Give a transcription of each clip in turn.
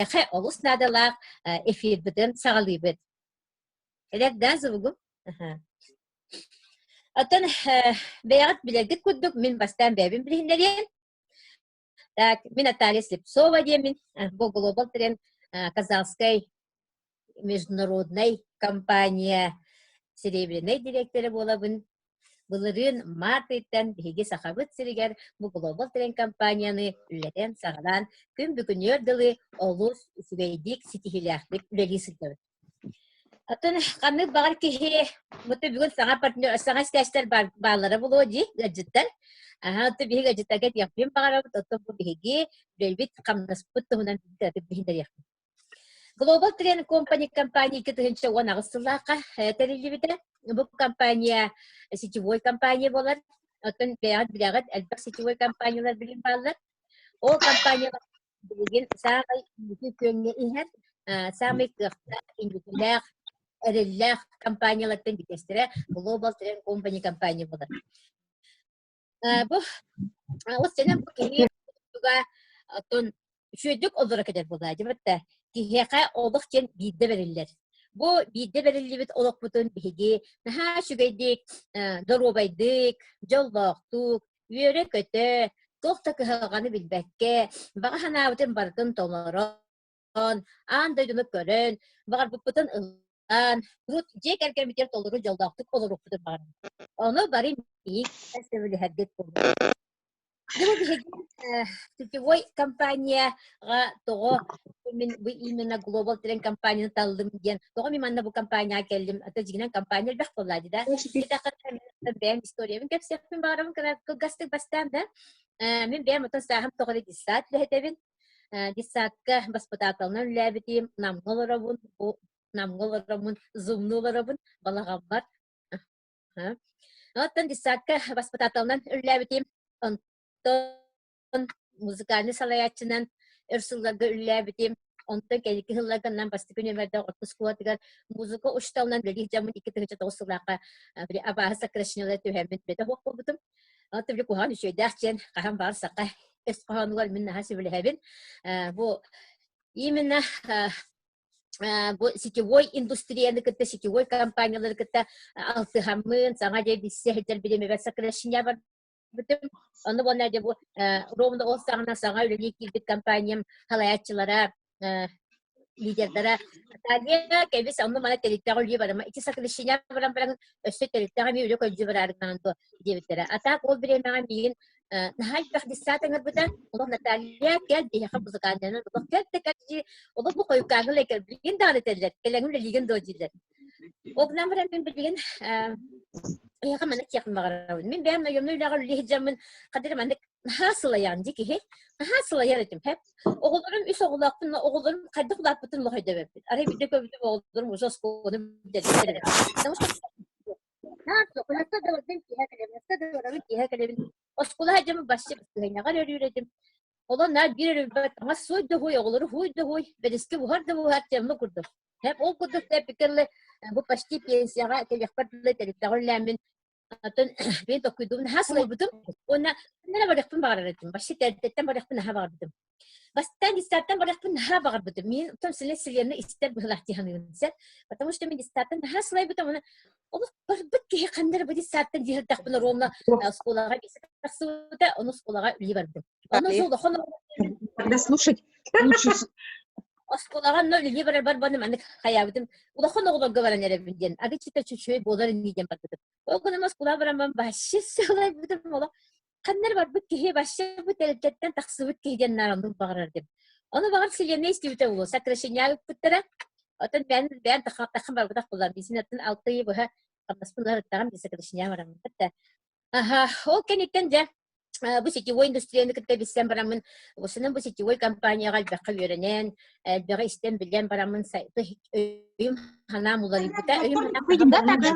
Эһиэхэ олус наадалаах эфирбытын саҕалыыбыт. Эдэр да звугум? Оттон бэйэҕит билэргит курдук мин бастаан бэйэбин билиһиннэриэм. Так, мин Наталья Слепцова диэммин, бу Global Trend казахскай международнай компания серебряный директора буолабын. Былырыын март ыйтан биһиги Сахабыт сиригэр бу Global Trend компанияны үлэлэтэн саҕалаан күн бүгүнүөр дылы олус үчүгэйдик, ситиһиилээхтик үлэлии сылдьабыт. Оттон ханнык баҕар киһи бу бүгүн саҥа партнер, саҥа истээччилэр бааллара буолуо дии ыалдьыттар. Аһа, оттон биһиги ыалдьыттарга этиэхпин баҕарабыт, оттон бу биһиги үлэбит хамнаспыт туһунан билиһиннэриэхпит. Global Trend Company компания 2018 сыллаахха тэриллибитэ. Бу компания сетевой компания буолар. Оттон бэйэҕит билэҕит, элбэх сетевой компаниялар билин бааллар. Ол компаниялар билигин саамай инники күөҥҥэ иһэр, саамай кыахтаах, инникилээх, эрэллээх компаниялартан биирдэстэрэ Global Trend Company компания буолар. Бу ол сэнэн бу киһи оттон үчүгэйдик олоро кэлэр буолаа дьэ киһиэхэ олох диэн биирдэ бэриллэр. Бу биирдэ бэриллибит олохпутун биһиги наһаа үчүгэйдик, доруобайдык, дьоллоохтук, үөрэ-көтө, туох да кыһалҕаны билбэккэ, баҕа санаабытын барытын толорон, аан дойдуну көрөн, баҕарбыппытын ылан, урут дьиэ кэргэммитигэр толору дьоллоохтук олоруохпутун баҕарабын. Ону бары миигин сөбүлэһэргит буолуо. Бу биһиги сетевой компанияҕа тоҕо мин бу именно Global Trend компанияны таллым диэн, тоҕо мин манна бу компанияҕа кэллим, ата дьиҥинэн компания элбэх буолла дии да. Бэйэм историябын кэпсиэхпин баҕарабын кылгастык бастаан да. Мин бэйэм отон сааһым тоҕо детсад үлэһитэбин. Детсадка баспытааталынан үлэлээбитим, Намҥа олоробун, бу Намҥа олороммун, Зумну олоробун, балаҕаммар. Оттон детсадка баспытааталынан үлэлээбитим, онтон музыкальнай салайааччынан өр сылларга үлэлээбитим. Онтон кэнники сылларга нам бастакы нүөмэрдээх орто оскуолатыгар музыка учууталынан үлэлии сылдьаммын 2009 сыллаахха били абааһы сокращениелара түһэммин бэтэ суох буолбутум. Оттон били куһаҕан үчүгэйдээх диэн хаһан баҕар саха өс хоһоонугар мин наһаа сөбүлэһэбин. Бу именно бу сетевой индустрияны кытта, сетевой компаниялары кытта алтыһаммын, саҥа дьэ билсэ сылдьар бириэмэбэр сокращение барбытым. Онно буолла дьэ бу ровно ол саҕана саҥа үлэлии киирбит компаниям салайааччылара лидердара Наталья кэбис онно мана тэрилтэҕэ үлэлии барыма ити сокращение баран баран өссө тэрилтэҕэ эмиэ үлэ көрдүү бараарыҥнаан дуо диэбиттэрэ. А так ол бириэмэҕэ миигин наһаа элбэх детсад ыҥырбыта. Олох Наталья кэл биһиэхэ музыкальнайынан олох кэл да кэл дии олох бу хойукааҥҥы элэ кэл билигин даҕаны этэллэр кэлэҥин үлэлиигин дуо дииллэр. Ол гынан баран мин билигин эһиэхэ маннык диэхпин баҕарабын. Мин бэйэм наемнай үлэҕэ үлэлии сылдьаммын хадыр маннык наһаа сылайаҕын дии киһи. Наһаа сылайар этим. Хэп. Оҕолорум үс оҕолоохпун, оҕолорум хайдах улааппытын олох өйдөөбөппүн. Арай биирдэ көрбүтүм оҕолорум уже оскуоланы бүтэрбиттэр. Потому что киэһэ кэлэбин. Оскуола сылдьаммын басчы баскыһыанньаҕа өрүүр этим. Олор наар биир өрүүрбэт таҥас суой да уһуй, оҕолору уһуй да уһуй, бэдискэ буһар да буһар диэн курдук. Хэп ол курдук тэппиккэ бу почти пенсияҕа кэлиэхпэр дылы тэрилтэҕэ үлэлээммин Оттон бэйэм толкуйдуубун наһаа сылайбытым уонна ханна эрэ барыахпын баҕарар этим. Вообще тэрилтэттэн барыахпын наһаа баҕарбытым. Бастаан детсадтан барыахпын наһаа баҕарбытым. Мин оттон вселенная истэр быһыылаах дии саныыбын сэр. Потому что мин детсадтан наһаа сылайбытым. Уонна олох барбыт киһи ханна эрэ бу детсадтан дии сырдахпына ровно оскуолаҕа биирсэ тахсыбыта, ону оскуолаҕа үлэлии бардым. Ону улахан Тогда слушать лучше. Оскуолаҕа онно үлэлии барарбар баны маннык хайаабытым улахан оҕолорго баран эрэбин диэн арычыта чүчүөй буолар ини диэн барбытым. Ол гынан оскуолаҕа бараммын вообще сылайбытым олох ханна эрэ барбыт киһи вообще бу тэрилтэттэн тахсыбыт киһи диэн наар оннук баҕарар этим. Ону баҕар вселенная истибитэ буолуо сокращение ыыппыттара. Оттон бэйэн бэйэн таххан барбытах буоллар биисин аттын 6 ый быһа хамнаспын ылар ыттаҕым сокращение бараммыт да. Аха, ол кэнниттэн дьэ бу сетевой индустрияны кытта билсэн бараммын, осынан бу сетевой компанияҕа элбэххэ үөрэнэн, элбэҕи истэн билэн бараммын өйүм санаам уларыйбыта. Өйүм санаам Выйдем, да, тогда?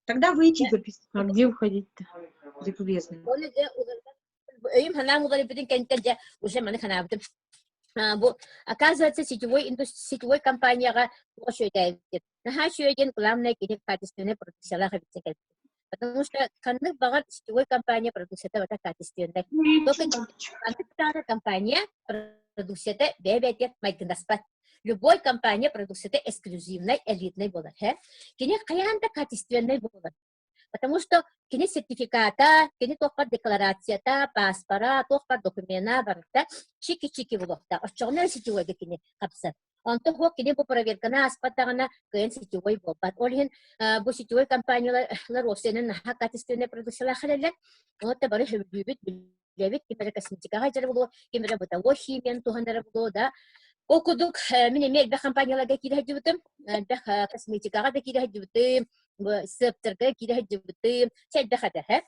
Тогда выйти записать. А где уходить-то? Любезно. Өйүм санаам уларыйбытын кэнниттэн дьэ уже маны санаабытым. Бу оказывается сетевой сетевой компанияҕа туох үчүгэйдээбит. Наһаа үчүгэй диэн главное кини качественный продукциялаах эбит кэлбит. Потому что ханнык баҕар сетевой компания продукцията барыта качественнай. Только ханнык даҕаны компания продукцията бэйэ-бэйэтигэр майгыннаспат. Любой компания продукцията эксклюзивнай, элитнай буолар. Кини хайаан да качественнай буолар. Потому что кини сертификата, кини туох бар декларацията, паспора, туох бар докумена барыта чики-чики буолуохтаах. Оччоҕуна сетевойга кини хапсар. Онтон хуох кини бу проверканы ааспатаҕына кыайан сетевой буолбат. Ол иһин бу сетевой компаниялар уопсайынан наһаа качественнай продукциялаах эрэллэр. Онон бары сөбүлүүбүт, билэбит, ким эрэ косметикаҕа дьара буолуо, ким эрэ бытовой химияны туһанара буолуо да. Ол курдук мин эмиэ элбэх компанияларга киирэ сылдьыбытым, элбэх косметикаҕа да киирэ сылдьыбытым, сыаптарга киирэ сылдьыбытым, элбэх этэ.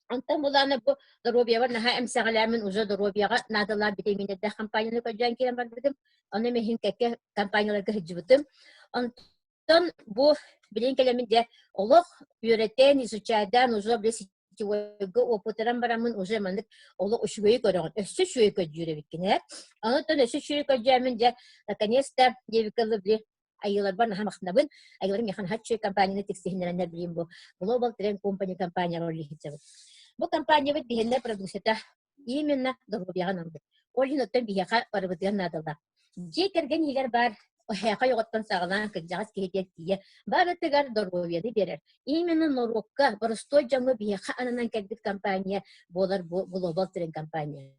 Онтон булаана бу доруобуйабар наһаа эмсэҕэлээммин уже доруобуйаҕа наадалаах битэмииннэрдээх компанияны көрдөөн киирэн барбытым. Ону иһин кэккэ компанияларга сылдьыбытым. Онтон бу билигин кэлэммин дьэ олох үөрэтэн, изучайдаан уже били сетевойга опытыран бараммын уже маннык олох үчүгэйи көрөҕүн. Өссө үчүгэй көрдүүр эбиккин ээ. Онтон өссө үчүгэй көрдөөммүн дьэ наконец-то диэбиккэ дылы били Айыыларбар наһаа махтанабын. Айыыларым миэхэ наһаа үчүгэй компанияны тиксиһиннэрэннэр билигин бу Global Trend Company компанияҕа үлэлиһитсэбит. Бу компаниябыт биһиэннэр продукцията именно доруобуйаҕа анаммыт. Ол иһин оттон биһиэхэ барыбытыгар наадалаах. Дьиэ кэргэн иһигэр баар эһээхэй оҕоттон саҕалаан кырдьаҕас киһитигэр тиийэ барытыгар доруобуйаны биэрэр. Именно норуокка, боростуой дьоҥҥо биһиэхэ ананан кэлбит компания буолар бу Global Trend компания.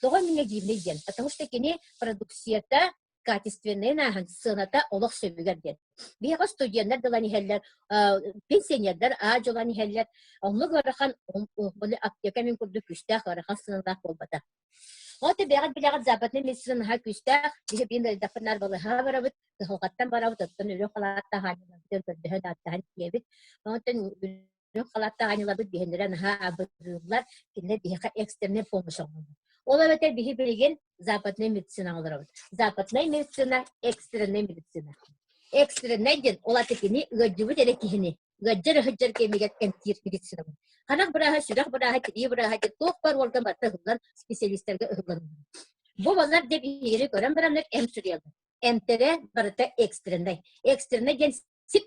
Тоҕо минэ дьиибинэй диэн? Потому что кини продукцията качественнай ааһан сыаната олох сөбүгэр диэн. Биһиэхэ студеннар дылан иһэллэр, пенсионердар аа дьолон иһэллэр. Оннук ыарахан аптека мин курдук күүстээх ыарахан сыаналаах буолбата. Ол бэҕэт билэҕит западный медицина наһаа күүстээх. Биһи биин ыйдахпыт наар балыһаа барабыт, кыһалҕаттан барабыт, оттон үрүҥ халааттаах аанньаларбытын көрдөһөн ааттаһан тиийэбит. Онтон үрүҥ халааттаах аанньаларбыт биһиннэрэ наһаа абырыыллар, кинилэр биһиэхэ экстренный помощь оҥороллор. Ол эбэтэр биһи билигин западная медицина олоробут. Западная медицина, экстренная медицина. Экстреннай диэн ол аты кини ыалдьыбыт эрэ киһини ыалдьар ыһыддьар кэмигэр эмтиир медицина. Харах бырааһа, сүрэх бырааһа, тирии бырааһа диэн туох бар орган барыта ыһыллан специалистарга ыһыллан. Бу балар деп иһири көрөн бараннар эм суруйаллар. Эмтэрэ барыта экстреннай. Экстреннай диэн сип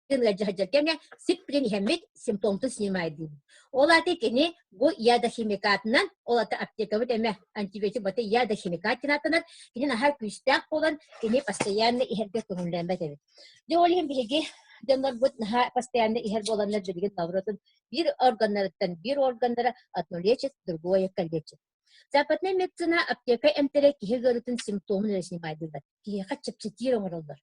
ыалдьыһадьар кэмҥэ сип-билин иһэммит симптомтун снимайдыыбыт. Ол аата кини бу ядохимикатынан, ол аата аптекабыт эмэ антибиотик бата ядохимикат диэн ааттанар, кини наһаа күүстээх буолан, кини постоянно иһэргэ көҥүллэммэт эбит. Дьэ ол иһин биһиги дьоннорбут наһаа постоянно иһэр буоланнар билигин наоборотун биир органнарыттан биир органнара одно лечит, другое калечит. Западная медицина аптека эмтэрэ киһи ыарыытын симптомун эрэ снимайдыыллар. Киһиэхэ чэпчэтиир оҥороллор.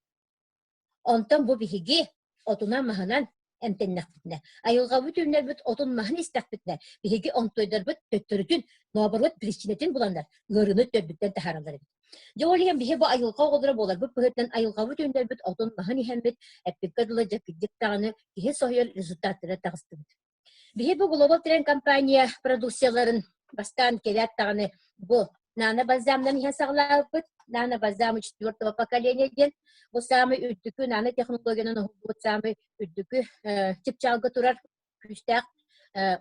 Онтон бу биһиги отунан-маһынан эмтэннэхпитинэ, айылҕабыт үүннэрбит отун-маһын истэхпитинэ, биһиги онтуойдарбыт төттөрүтүн, наоборот, причинэтин буланнар, ыарыыны төрдүттэн таһаараллар эбит. Дьэ ол иһин биһи бу айылҕа оҕолоро буоларбыт быһыытынан айылҕабыт үүннэрбит отун-маһын иһэммит, эппиккэ дылы дьэ кырдьык даҕаны киһи соһуйар результаттара таҕыстыбыт. Биһи бу Global Trend компания продукцияларын бастаан кэлээт даҕаны бу Нано бальзамынан иһэн саҕалаабыппыт. Нано бальзамы четвертого поколения диэн бу саамай үрдүкү нано технологиянан оҥоһуллубут саамай үрдүкү чыпчаалга турар күүстээх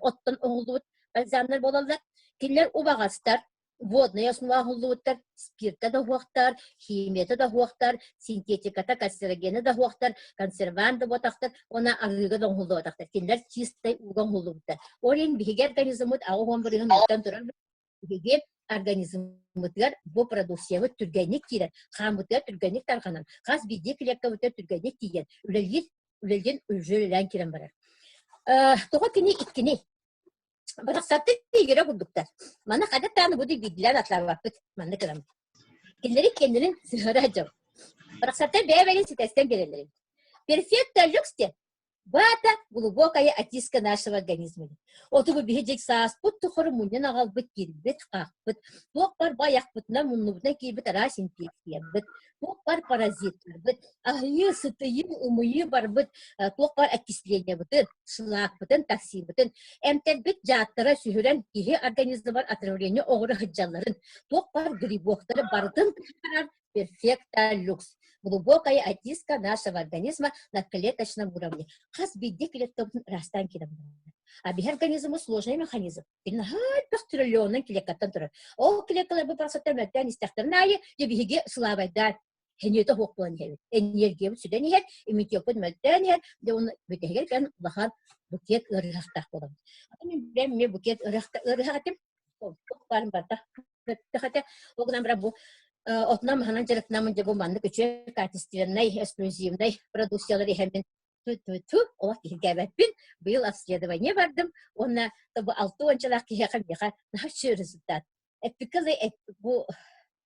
оттон оҥоһуллубут бальзамнар буолаллар. Кинилэр убаҕастар, воднай основа оҥоһуллубуттар, спирта да уһуохтар, химията да уһуохтар, синтетиката, канцерогена да уһуохтар, консервант да буотахтар уонна арыыга да оҥоһуллубатахтар. Кинилэр чистай ууга оҥоһуллубуттар. Ол иһин биһиги организммыт 80% ууттан турар биһиги организммытыгар бу продукциябыт түргэнник киирэн, хааммытыгар түргэнник тарҕанан, хас биирдии клеткабытыгар түргэнник тиийэн, үлэлиир, үлэлиэн уже үлэлээн киирэн барар. Тоҕо кини иккини Барахсаттар игирэ курдуктар. Маны хата тааны буду биирдилээн атлаабаппыт. Маннык гынаммыт. Кинилэри кэннилэрин сыһыара дьон. Барахсаттар бэйэ-бэйэлэрин ситэстэн биэрэллэр эбит. Перфекта люкс диэн Баата глубокая очистка нашего организма. Оту бу биһи дьик сааспыт тухары мунньан аҕалбыт кирбит, хахпыт, туох бар байахпытынан муннубутунан киирбит араас инфекциябыт, туох бар паразиттарбыт, аһыйыы, сытыйыы, ымыйыы барбыт, туох бар окислениябытын, шлакпытын, токсиммытын, эмтэрбит дьааттара сүһүрэн киһи организмыгар отравление оҕура сылдьалларын, туох бар грибоктары барытын таһаарар перфекта люкс. Глубокая очистка нашего организма на клеточном уровне. Хас биирдии клеткабытын ыраастаан киирэн барар. А биһи организмы сложный механизм. Наһаа триллионнан клеткаттан турар. Ол клеткалар бу барсаттан мөлтөөн истэхтэрин аайы, дьэ биһиги сылаабайдаан. Сэниэтэ суох буолан иһэбит. Энергиябыт сүтэн иһэр, иммунитеппыт мөлтөөн иһэр, дьэ уонна бүтэһигэр кэлэн улахан букет ыарыһахтаах буолабыт. Мин бэйэм эмиэ букет ыарыһах этим. Туох баарын барыта этэ. Ол гынан баран бу отунан-маһынан дьарыктанаммын дьэ бу маннык үчүгэй качественнай, эксклюзивнай продукциялары иһэммин ту олох киһиргээбэппин. Быйыл обследование бардым уонна бу алта уончалаах киһиэхэ миэхэ наһаа үчүгэй результат. Эппиккэ бу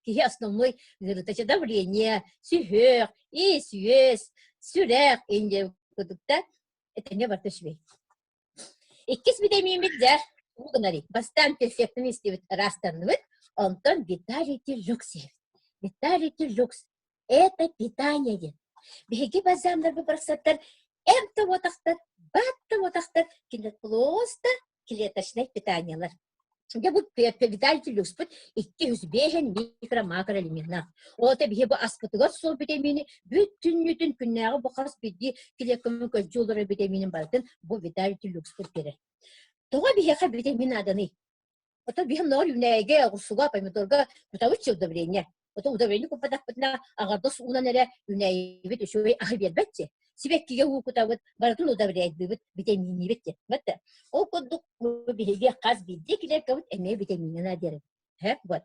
киһи основной ыарыыта давление, сүһүөх, ис-үөс, сүрэх инде курдукта этэҥҥэ барыта үчүгэй. Иккис битэмииммит дьэ уу гынарый. Бастаан перфектный истибит ыраастанныбыт, онтон Vitality Lux иһэбит. Vitality Lux это питание диэн. Биһиги бальзамнарбыт барахсаттар эм да уотахтар, бат да уотахтар, кинилэр просто клеточнай питаниелар. Дьэ бу Vitality Lux-пут 205 микро-макроэлеменнаах. Ол это биһи бу аспытыгар суол битэмиини бүттүннүүтүн күннээҕи бу хас биирдии клетканы көлдьүү олорор битэмиинин барытын бу Vitality Lux-пут биэрэр. Тоҕо биһиэхэ битэмиин нааданый? Оттон биһи оннооҕор үүнээйигэ, оҕурсуга, помидорга кутабыт чи удобрение. Оттон удобрение куппатахпытына аҥардас уунан эрэ үүнээйибит үчүгэй аһы биэрбэт чи. Сибэккигэ уу кутабыт, барытын удобряйдыыбыт, битэмиинниибит диэн. Бэтэ. Ол курдук биһиги хас биирдии клеткабыт эмиэ битэмиинэ наадыйар. Вот.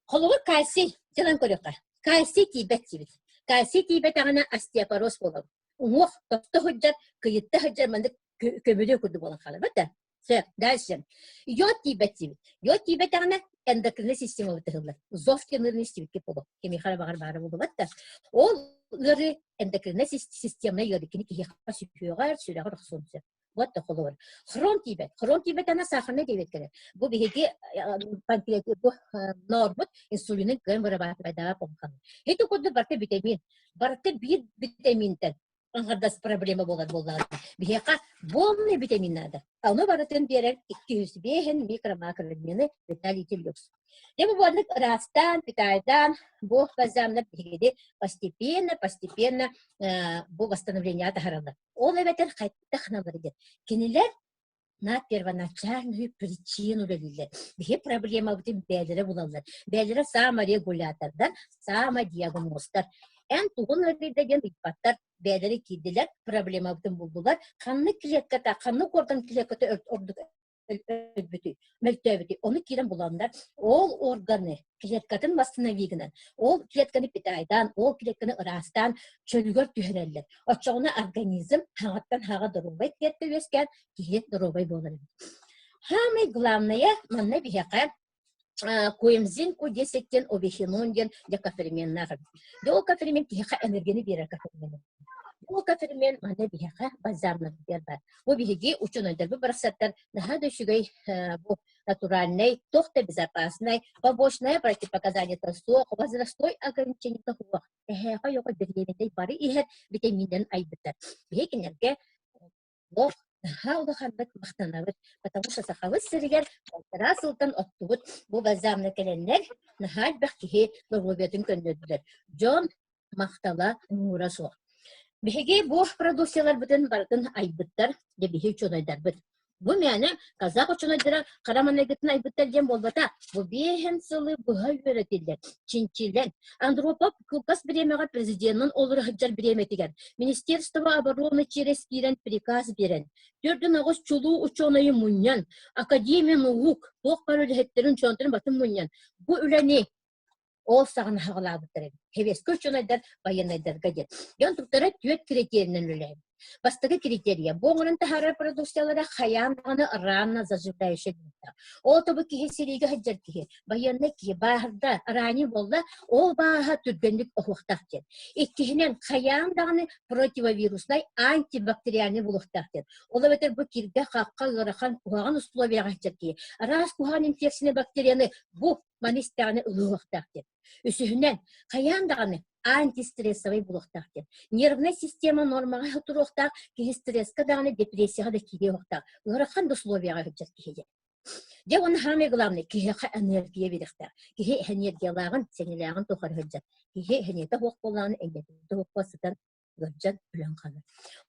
Холобур, кальций дьонон көрүөххэ. Кальций тиийбэт диибит. Кальций тиийбэтэҕинэ остеопороз буолар. Уҥуох тохто сылдьар, кыйытта сылдьар маннык көмүлүө курдук буолан хаалар. Бэтэ. Все, дальше. Йод тиийбэт диибит. Йод тиийбэтэҕинэ эндокриннай система бытыһыллар. Зов диэн ыарыыны истибиккит буолуо. Кимиэхэ эрэ баҕар баара буолубат да. Ол ыарыы эндокриннай системнай ыарыы кини киһиэхэ сүһүөҕэр, сүрэҕэр охсуон сөп. Вот да холобур. Хром тиийбэт. Хром тиийбэтэҕинэ сахарнай диабет кэлэр. Бу биһиги панкреатит бу ноорбут инсулинын кыайан вырабатывайдаабат буолан. Ити курдук барыта витамин. Барыта биир витаминтэн аҥардас проблема буолар буоллаҕына биһиэхэ полный витамин наада. Ону барытын биэрэр 205 микро-макроэлемены Vitality Lux. Дьэ бу буоллук ыраастаан, питайдаан, бу бальзамнар биһигини постепенно, постепенно бу восстановление таһараллар. Ол эбэтэр хайдах гыналлар диэн. Кинилэр на первоначальную причину үлэлииллэр. Биһи проблемабытын бэйэлэрэ булаллар. Бэйэлэрэ саморегулятордар, самодиагностар. Эн тугун ыарыйда диэн ыйыппаттар. Бэйэлэрэ киирдилэр, проблемабытын булдулар. Ханнык клетката, ханнык орган клетката ордук өлбүтүй, мөлтөөбүтүй, ону киирэн буланнар, ол органы клеткатын восстанови гынан, ол клетканы питайдаан, ол клетканы ыраастаан чөлүгэр түһэрэллэр. Оччоҕуна организм хаҕаттан хаҕа доруобай клетка үөскээн, киһи доруобай буолар эбит. Самое главное, манна биһиэхэ коэнзим Q10 диэн обехинон диэн декаферменнаах эбит. Дьэ ол кофермен киһиэхэ энергияны биэрэр кофермен. Ол кофермен манна биһиэхэ бальзамнарбытыгар баар. Бу биһиги учуонайдарбыт барахсаттар наһаа да үчүгэй бу натуральный, туох да безопасный, побочное противопоказаниета суох, возрастной ограничениета суох. Эһээхэ ойоҕо беременный бары иһэр витаминнэрин айбыттар. Биһи кинилэргэ олох наһаа улаханнык махтанабыт, потому что Сахабыт сиригэр балтараа сылтан оттубут бу бальзамна кэлэннэр наһаа элбэх киһи доруобуйатын көннөрдүлэр. Дьон махтала муҥура суох. Биһиги бу продукцияларбытын барытын айбыттар, дьэ биһи учуонайдарбыт. Бу мээнэ казах учуонайдара хара маҥнайгытын айбыттар диэн буолбата. Бу биэһин сылы быһа үөрэтиллэр, чинчилэн. Андропов кылгас бириэмэҕэ президенин олоро сылдьар бириэмэтигэр Министерство обороны через киирэн приказ биэрэн, 48 чулуу учуонайы мунньан, Академия наук туох баар үлэһиттэрин, учуонайдарын батын мунньан, бу үлэни Ол саҕана саҕалаабыттар эбит. Сэбиэскэй учуонайдар байыаннайдарга диэн. Дьон туттара түөрт критерийинэн үлэлээбит. Бастакы критерийэ бу оҥорон таһаарар продукциялара хайаан даҕаны рано заживляющая диэхтээх. Ол тобу киһи сэриигэ сылдьар киһи, байыаннай киһи бааһырда, ранее буолла, ол бааһа түргэнник оһуохтаах диэн. Иккиһинэн, хайаан даҕаны противовируснай, антибактериальнай буолуохтаах диэн. Ол эбэтэр бу киргэ-хахха ыарахан, куһаҕан условияҕа сылдьар киһи араас куһаҕан инфекцияны, бактерияны бу маны истэҕинэ ылыахтаах диэн. Үсүһүнэн, хайаан даҕаны антистрессовай буолуохтаах диэн. Нервнай система нормаҕа туруохтаах, киһи стресскэ даҕаны, депрессияҕа да киириэ уохтаах. Ыарахан да условияҕа сылдьар киһи диэн. Дьэ уонна самое главное, киһиэхэ энергия биэриэхтээх. Киһи энергиялааҕын, сэниэлээҕин тухары сылдьар. Киһи сэниэтэ суох буоллаҕына, энергията суох сытан ыалдьан өлөн хаалар.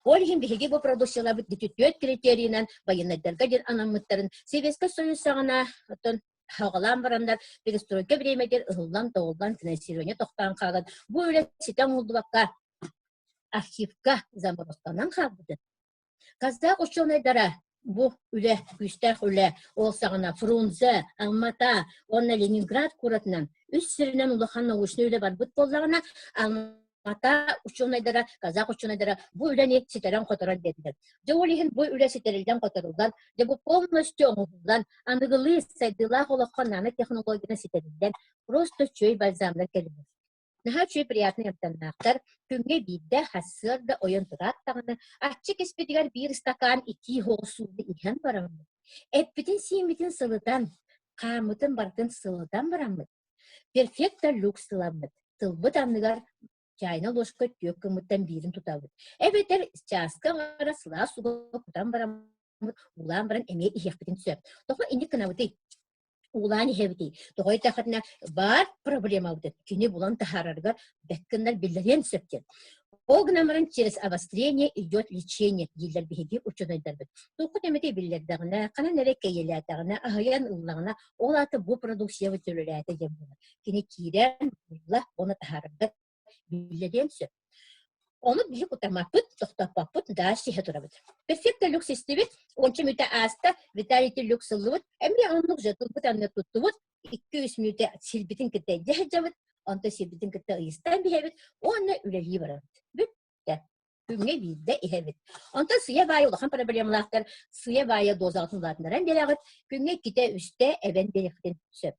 Ол иһин биһиги бу продукцияларбыт түөрт критерийинэн байыаннайдарга диэн анаммыттарын Советскай Союз саҕана оттон. Хаҕалаан бараннар перестройка бириэмэтигэр ыһыллан-тоҕуллан финансирование тохтоон хаалан, бу үлэ ситэ оҥоһуллубакка архивка заморозканан хаалбыта. Казах учуонайдара бу үлэ, күүстээх үлэ ол саҕана Фрунзе, Алмата уонна Ленинград куоратынан үс сиринэн улахан научнай үлэ барбыт буоллаҕына, Алмата учуонайдара, казах учуонайдара бу үлэни ситэрэн-хоторон биэрдилэр. Дьэ ол иһин бу үлэ ситэриллэн-хоторуллан, дьэ бу полностью оҥоһуллан, аныгылыы сайдыылаах олоххо нанотехнологияны ситэриллэн, просто чөй бальзамнар кэллилэр. Наһаа үчүгэй приятнай амтаннаахтар. Күҥҥэ биирдэ сарсыарда ойон тураат даҕаны, аччык испитигэр биир ыстакаан итии оһоҕос сууну иһэн бараммыт, эппитин-сииммитин сылытан, хааммытын барытын сылытан бараммыт, перфекто люкс ыламмыт, тылбыт анныгар чайна ложка түөрт гыммыттан биирин тутабыт. Эбэтэр чааска аҥара сылаас ууга кутан бараммыт, уулаан баран эмиэ иһиэхпитин сөп. Тоҕо инник гынабытый? Уулаан иһэбитий? Тоҕо диэтэххитинэ, баар проблемабытын кини булан таһаарарыгар бэккыннар биллэриэн сөп диэн. Ол гынан баран через обострение идет лечение дииллэр биһиги учуонайдарбыт. Туоххут эмэтэ биллэрдэҕинэ, ханан эрэ кэйэлээтэҕинэ, аһыйан ыллаҕына, ол аата бу продукциябыт төлөлөөтө диэн буолар. Кини киирэн, булла, уонна таһаарарга биллэриэн сөп. Ону биһи кутаммаппыт, тохтоппоппут, дальше иһэ турабыт. Перфекто люкс истибит, уонча мүнүүтэ ааста, Виталити люкс ыллыбыт, эмиэ оннук же тылбыт анныгар туттубут, 2-3 мүнүүтэ силбитин кытта илдьэ сылдьабыт, онтон силбитин кытта ыйыстан биһэбит уонна үлэлии барабыт. Бүттэ. Күҥҥэ биирдэ иһэбит. Онтон сыйа-баайа улахан проблемалаахтар сыйа-баайа дозаҕытын улаатыннаран биэрэҕит, күҥҥэ иккитэ-үстэ эбэн биэриэххитин сөп.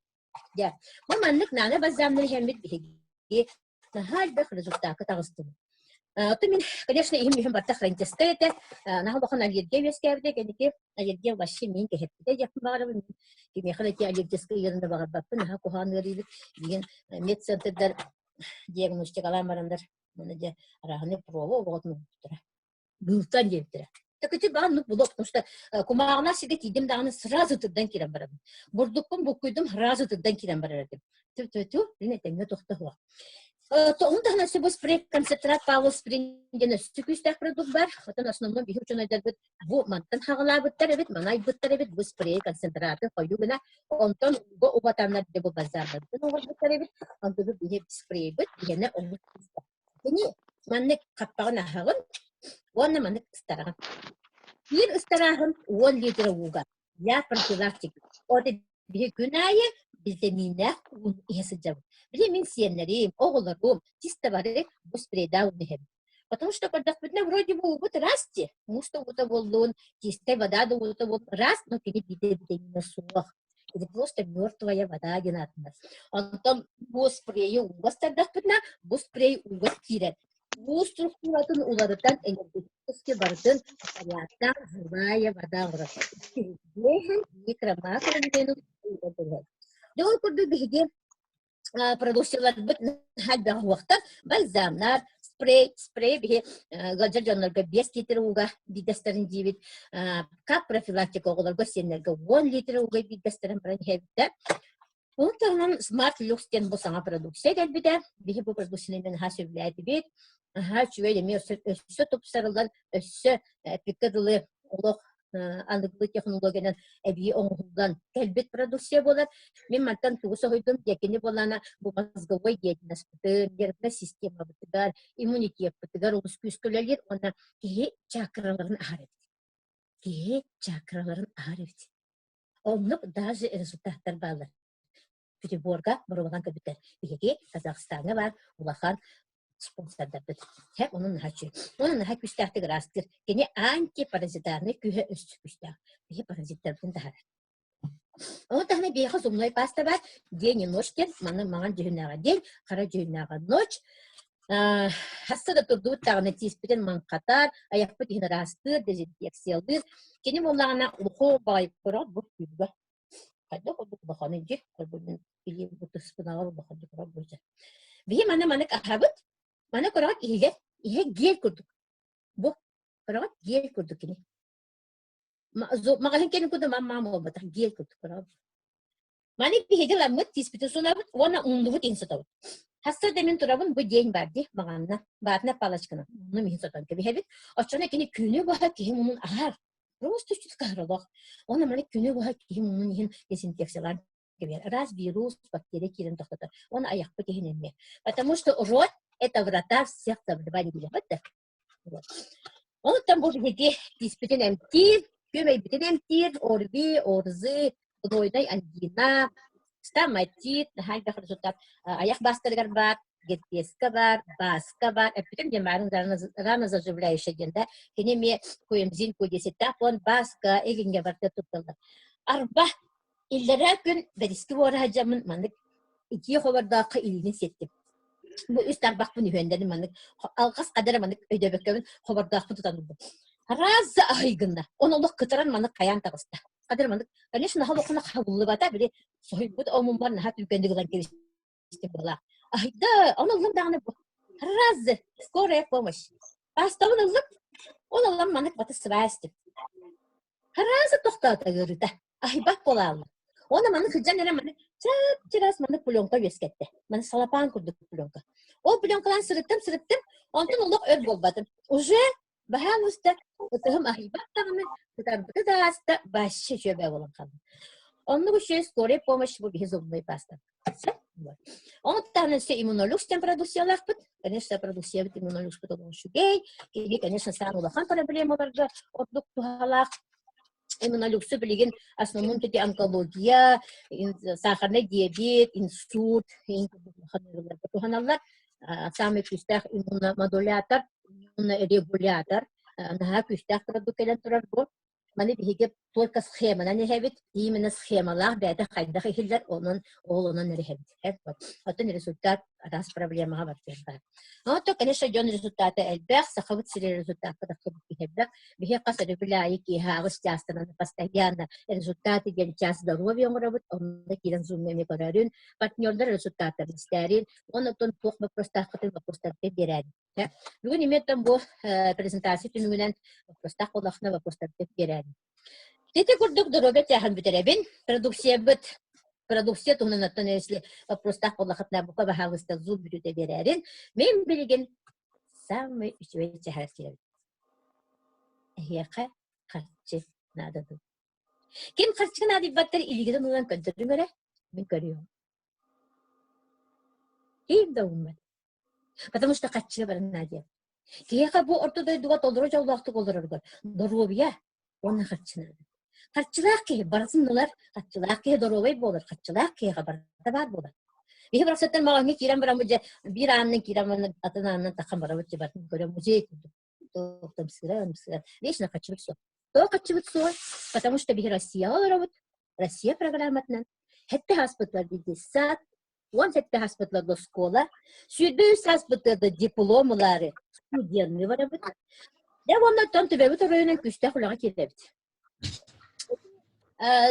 Дьэ, бу маннык наана бальзамнар иһэммит биһиги наһаа элбэх результакка таҕыстыбыт. Оттон мин, конечно, иһим үһүн барыта хроническай этэ. Наһаа улахан аллергия үөскээбитэ. Кэнники аллергия вообще мин кэһэппитэ диэхпин баҕарабын. Кимиэхэ да ити аллергическай ыарыыны баҕарбаппын. Наһаа куһаҕан ыарыыбыт. Билигин медцентрдар диагностикалаан бараннар, маны дьэ арааһынай проба оҕотун угуттара. Быылтан диэбиттэрэ. Так ити баҕар ну булуок, потому что кумааҕынан сиргэ тиийдим даҕаны сразу тырдан киирэн барабын. Бурдукпун буккуйдум сразу тырдан киирэн барар этим. Тю-тю-тю, мин этэҥҥэ тохтоһуох. Ону таһынан өссө бу спрей концентрат Павлов сприн диэн өссө күүстээх продукт бар. Оттон основном биһи учуонайдарбыт бу мантан хаҕалаабыттар эбит, маны айбыттар эбит, бу спрей концентраты хойуу гына, онтон ууга убатаннар дьэ бу базардарбытын оҥорбуттар эбит. Онтон биһи спрейбит иһэнэ оннук Кини маннык хаппаҕын аһаҕын уонна маннык ыстараҕын. Биир ыстарааһын 10 литр ууга для профилактики. От биһи күн аайы витаминнээх ууну иһэ сылдьабыт. Били мин сиэннэрим, оҕолорум чисто бары бу спрейдаах ууну иһэбит. Потому что көрдөхпүтүнэ вроде бы уубут ыраас дии. Муус да уута буоллун, чистай вода да уута буоллун ыраас, но кини биирдэ витамина суох. Это просто мертвая вода диэн ааттанар. Онтон бу спрейи ууга ыстардахпытына, бу спрей ууга киирэр. Уу структуратын уларытан энергетически барытын порядка живая вода оҥорор. Микро-макро Дьэ ол курдук биһиги продукцияларбыт элбэх уохтар бальзамнар, спрей, спрей биһи ыалдьар дьоннорго 5 литр ууга биирдэстэрин диибит. Как профилактика оҕолорго сиэннэргэ 10 литр ууга биирдэстэрин баран иһэбиттэр. Ол таһынан Smart Lux диэн бу саҥа продукция кэлбитэ. Биһи бу продукцияны мен наһаа сөбүлээтибит. Наһаа үчүгэй эмиэ өссө тупсарыллан, өссө эппиккэ дылы олох аныгы технологиянан эбии оҥоһуллан кэлбит продукция буолар. Мин мантан тугу соһуйдум диэкини буоллаана бу мозговой деятельностьпытын, нервнай системабытыгар, иммунитеппытыгар олус күүскэ үлэлиир уонна киһи чакраларын аһар эбит. Киһи чакраларын аһар эбит. Оннук даже результаттар бааллар. Петербурга боруобалаан көрбүттэр. Биһиги Казахстаҥҥа баар улахан спонсордарбыт. Һэ, онон наһаа үчүгэй. Онон наһаа күүстээхтик ыраастыыр. Кини антипаразитарнай күүһэ өссө күүстээх. Биһи паразиттарбытын таһаарар. Ону таһынан биһиэхэ зубной паста баар. День и ночь диэн, маны маҥан дьүһүннээҕэ день, хара дьүһүннээҕэ ночь. Хасса да турдубут даҕаны тииспитин маҥхатар, айахпыт иһин ыраастыыр, дезинфекциялыыр. Кини буоллаҕына луху баҕайы көрөҕүт бу түүлгэ. Хайдах курдук улаханы дьи көрбүнүн илиим бутуспунаҕар улаханнык көрөр буолдьа. Биһи маны манык аһабыт, маны көрөҕүт иһигэр, иһэ гель курдук. Бу көрөҕүт гель курдук кини. Маҕаһын кэнин курдук мам буолбатах гель курдук көрөҕүт. Маны биһиги ламмыт тииспитин сунабыт уонна умнубут иһин сотобут. Хасса да мин турабын бу день бар ди маҕанна баатына палочкана муннум иһин сотон кэбиһэбит. Оччоно кини күнү быһа киһи мунун аһар. Просто чуть каһаролох. Уонна маны күнү быһа киһи муннун иһин дезинфекциялаан. кэбиһэр. Раз вирус, бактерия киирэн тохтотор. Уонна айахпыт иһин эмиэ. Потому что рот – это врата всех заболеваний дииллэр да. Вот. Онтон бу биһиги тииспитин эмтиир, күөмэйбитин эмтиир, ОРВИ, ОРЗИ, гнойнай ангина, стоматит, наһаа элбэх результат айах баастарыгар баар, герпеска баар, бааска баар, эппитим диэн баарын рано заживляющая диэн да, кини эмиэ коэнзим Q10-тээх буолан бааска, илиҥҥэ барыта тутталлар. Арба, иллэрээ күн бэриски буора сылдьаммын маннык итии хобордооххо илиини сиэттим. Бу үс тарбахпын үһүөннэрин маннык алҕас хадара маннык өйдөөбөккөбүн хобордоохпун тутан ылбым. Раз аһый гынна. Оны олох кытаран маннык хайаан таҕыста. Хадара маннык, конечно, наһаа олоххуна хабыллыбата, били соһуйбут омуммар наһаа түргэнник ылан кэбистим быһыылаах. Аһыйда, ону ыллым даҕаны бу. Раз, скорая помощь. Паастабын ыллым, ол ылан маннык баты сыбаастым. Харааса тохтоото ыарыыта, аһыйбат буолааллар. Уонна маны сылдьан эрэ маны чап-чараас маны пленка үөскэттэ. Маны салапаан курдук пленка. Ол пленкалаан сырыттым-сырыттым, онтон олох өр буолбатым. Уже баһаам уста ытыһым аһыйбат даҕаны, ытарбыта да ааста, вообще үчүгэй буолан хаалла. Оннук үчүгэй скорая помощь бу биһи зубной паста. Ону таһынан өссө иммунолюкс диэн продукциялаахпыт. Конечно, продукциябыт иммунолюкспут олох үчүгэй. Киһи, конечно, саамай улахан проблемаларга ордук туһалаах. Иммунолюксу билигин основном эти онкология, сахарный диабет, инсульт туһаналлар. Самый күүстээх иммуномодулятор, иммунорегулятор, наһаа күүстээх продукт кэлэн турар бу. Маны биһиги только схеманан иһэбит, именно схемалаах бэйэтэ хайдах иһиллэр, онон ол онон эрэ иһэбит. Оттон результат араас проблемаҕа барытыгар баар. Оттон, конечно, дьон результата элбэх, сахабыт сирэ результатка тахсыбыт киһи элбэх. Биһи хас өрөбүл аайы киэһэ аҕыс чаастанан постоянно результаты диэн час здоровья оҥоробут, онно киирэн зумҥа эмиэ көрөрүн, партнердар результаттарын истээрин, онон туох вопростааххытын вопростарга биэрээрин. Бүгүн имиэттэн бу презентация түмүгүнэн вопростаах буоллахына вопростарга биэрээбин. Ити курдук доруобуйа чааһын бүтэрэбин. Продукциябыт продукция туһунан оттон если вопростаах буоллахытына бука баһаалыста зуб бүтүтэ биэрээрин. Мен билигин самый үчүгэй чаһар кирэбин. Эһиэхэ харчы наада дуу. Ким харчы наадыйбаттар илигитин ылан көрдөрүҥ эрэ, мин көрүөм. Ким да ууммат. Потому что харчыга барына диэн. Киһиэхэ бу орто дойдуга толору дьоллоохтук олорорго доруобуйа уонна харчы наада. Харчылаах киһи барытын ылар, харчылаах киһи доруобай буолар, харчылаах киһиэхэ барыта баар буолар. Биһи барахсаттан маҕаһыҥҥа киирэн бараммыт дьэ биир аанынан киирэн баран атын аанынан таххан барабыт дьэ барытын көрөн музей курдук. Туохтамсыра, ымсыра. Вечно харчыбыт суох. Тоҕо харчыбыт суох? Потому что биһи Россияҕа олоробут. Россия программатынан. Хэттэ ааспытлар детсад, 17 ааспытларга оскуола, 23 ааспыттарга диплом ылаары студенныы барабыт. Дьэ уонна оттон төбөбүт оройунан күүстээх үлэҕэ киирэбит.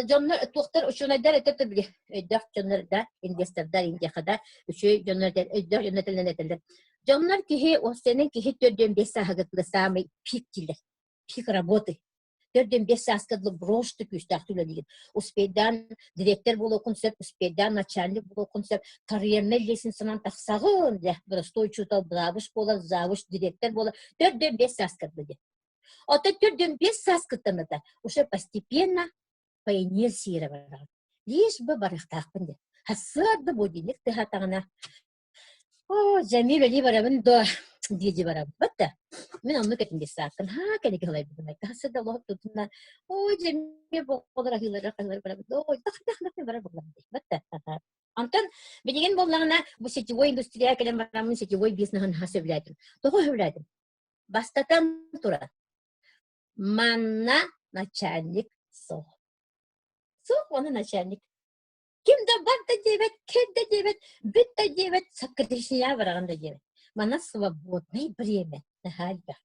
Дьоннор туохтар учуонайдар этэр да били өйдөөх дьоннор да инвестордар индиэхэ да үчүгэй дьоннор өйдөөх дьоннор этэллэр этэллэр. Дьоннор киһи уопсайынан киһи 4-5 сааһыгар саамай пик дииллэр. Пик работы. 4-5 сааска дылы брошты күүстээхтик үлэлиигин. Успейдаан директор буолуоххун сөп, успейдаан начальник буолуоххун сөп, карьернай лестницанан тахсаҕын, дьэ, простой учуутал, завуч буолар, завуч, директор буолар, 4-5 сааска дылы диэн. Оттон 4-5 сааскыттан уже постепенно по инерции бараҕын. Лишь бы барыахтаахпын диэн. Сарсыарда будильник тыаһаатаҕына Оо, дьэ, эмиэ үлэлии барабын дуо дии-дии барабын. Да, мин оннук этим дии сааккын. Һаа, кэнники ылайбытым. Хаһыс да олох тутунна. Оо, дьэ, эмиэ оҕолор аһыылара хаһыылара барабын. Оо, тах-тах барар буоллам дии. Вот да. Онтон билигин буоллаҕына бу сетевой индустрия кэлэн бараммын сетевой бизнеһын наһаа сөбүлээтим. Тоҕо сөбүлээтим? Бастатан туран, манна начальник суох. Суох уонна начальник. Ким да бар да диэбэт, кэл да диэбэт, бүт да диэбэт, сокращение бараҕын да диэбэт. Манна свободное время наһаа элбэх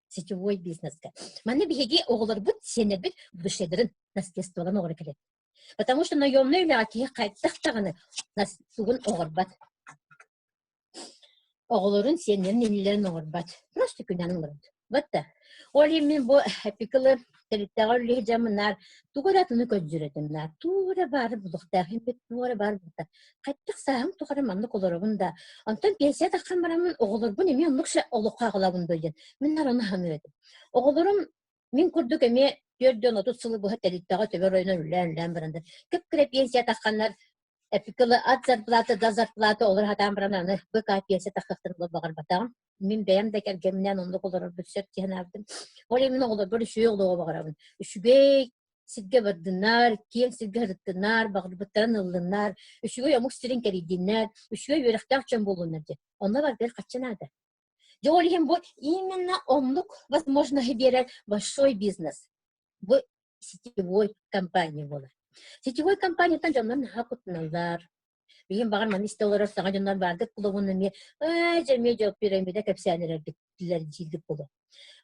сетевой бизнеска. Манна биһиги оҕолорбут, сиэннэрбит будущайдарын наследстволарын оҕоро кэлэр. Потому что наемнай үлэҕэ киһи хайдах даҕаны тугун оҕорбат. Оҕолорун, сиэннэрин иннилэрин оҥорбот, просто күнээн олоробут. Вот да. Ол иһин мин бу эпикалы тэрилтэҕэ үлэлиир дьоммун наар тугу эрэ атыны көрдүүр этим наар тугу эрэ баары булуохтаах инбит, тугу эрэ баары булуохтаах. Хайдах сааһым тухары маннык олоробун да, онтон пенсия тахсан бараммын оҕолорбун эмиэ оннук олоххо аҕалабын дуо диэн мин наар ону саныыр этим. Оҕолорум. Мин курдук эмиэ 40 сылы быһа тэрилтэҕэ төбө оройунан үлэлээн-үлэлээн баран да кып-кыра пенсия тахханнар эпикылы от зарплаты до зарплаты олоро сатаан баран аны БК пенсия таххахтарын баҕарбатаҕым. Мин бэйэм да кэргэмминээн оннук олорорбут сөп дии санаабытым. Ол иһин мин оҕолорбор үчүгэй олоҕу баҕарабын. Үчүгэй сиргэ бардыннар, киэҥ сиргэ сырыттыннар, баҕарбыттарын ыллыннар, үчүгэй омук сирин кэрийдиннэр, үчүгэй үөрэхтээх дьон буоллуннар диэн. Онно барытыгар харчы наада. Дьэ ол иһин бу именно оннук возможноһы биэрэр большой бизнес. Бу сетевой компания буолар. Сетевой компанияттан дьоннор наһаа куттаналлар. Билигин баҕар маны истэ олорор саҥа дьоннор баардык кулубун эмиэ ээ дьэ эмиэ дьэ пирамида кэпсээн эрэрбиттилэр дииргит буолуо.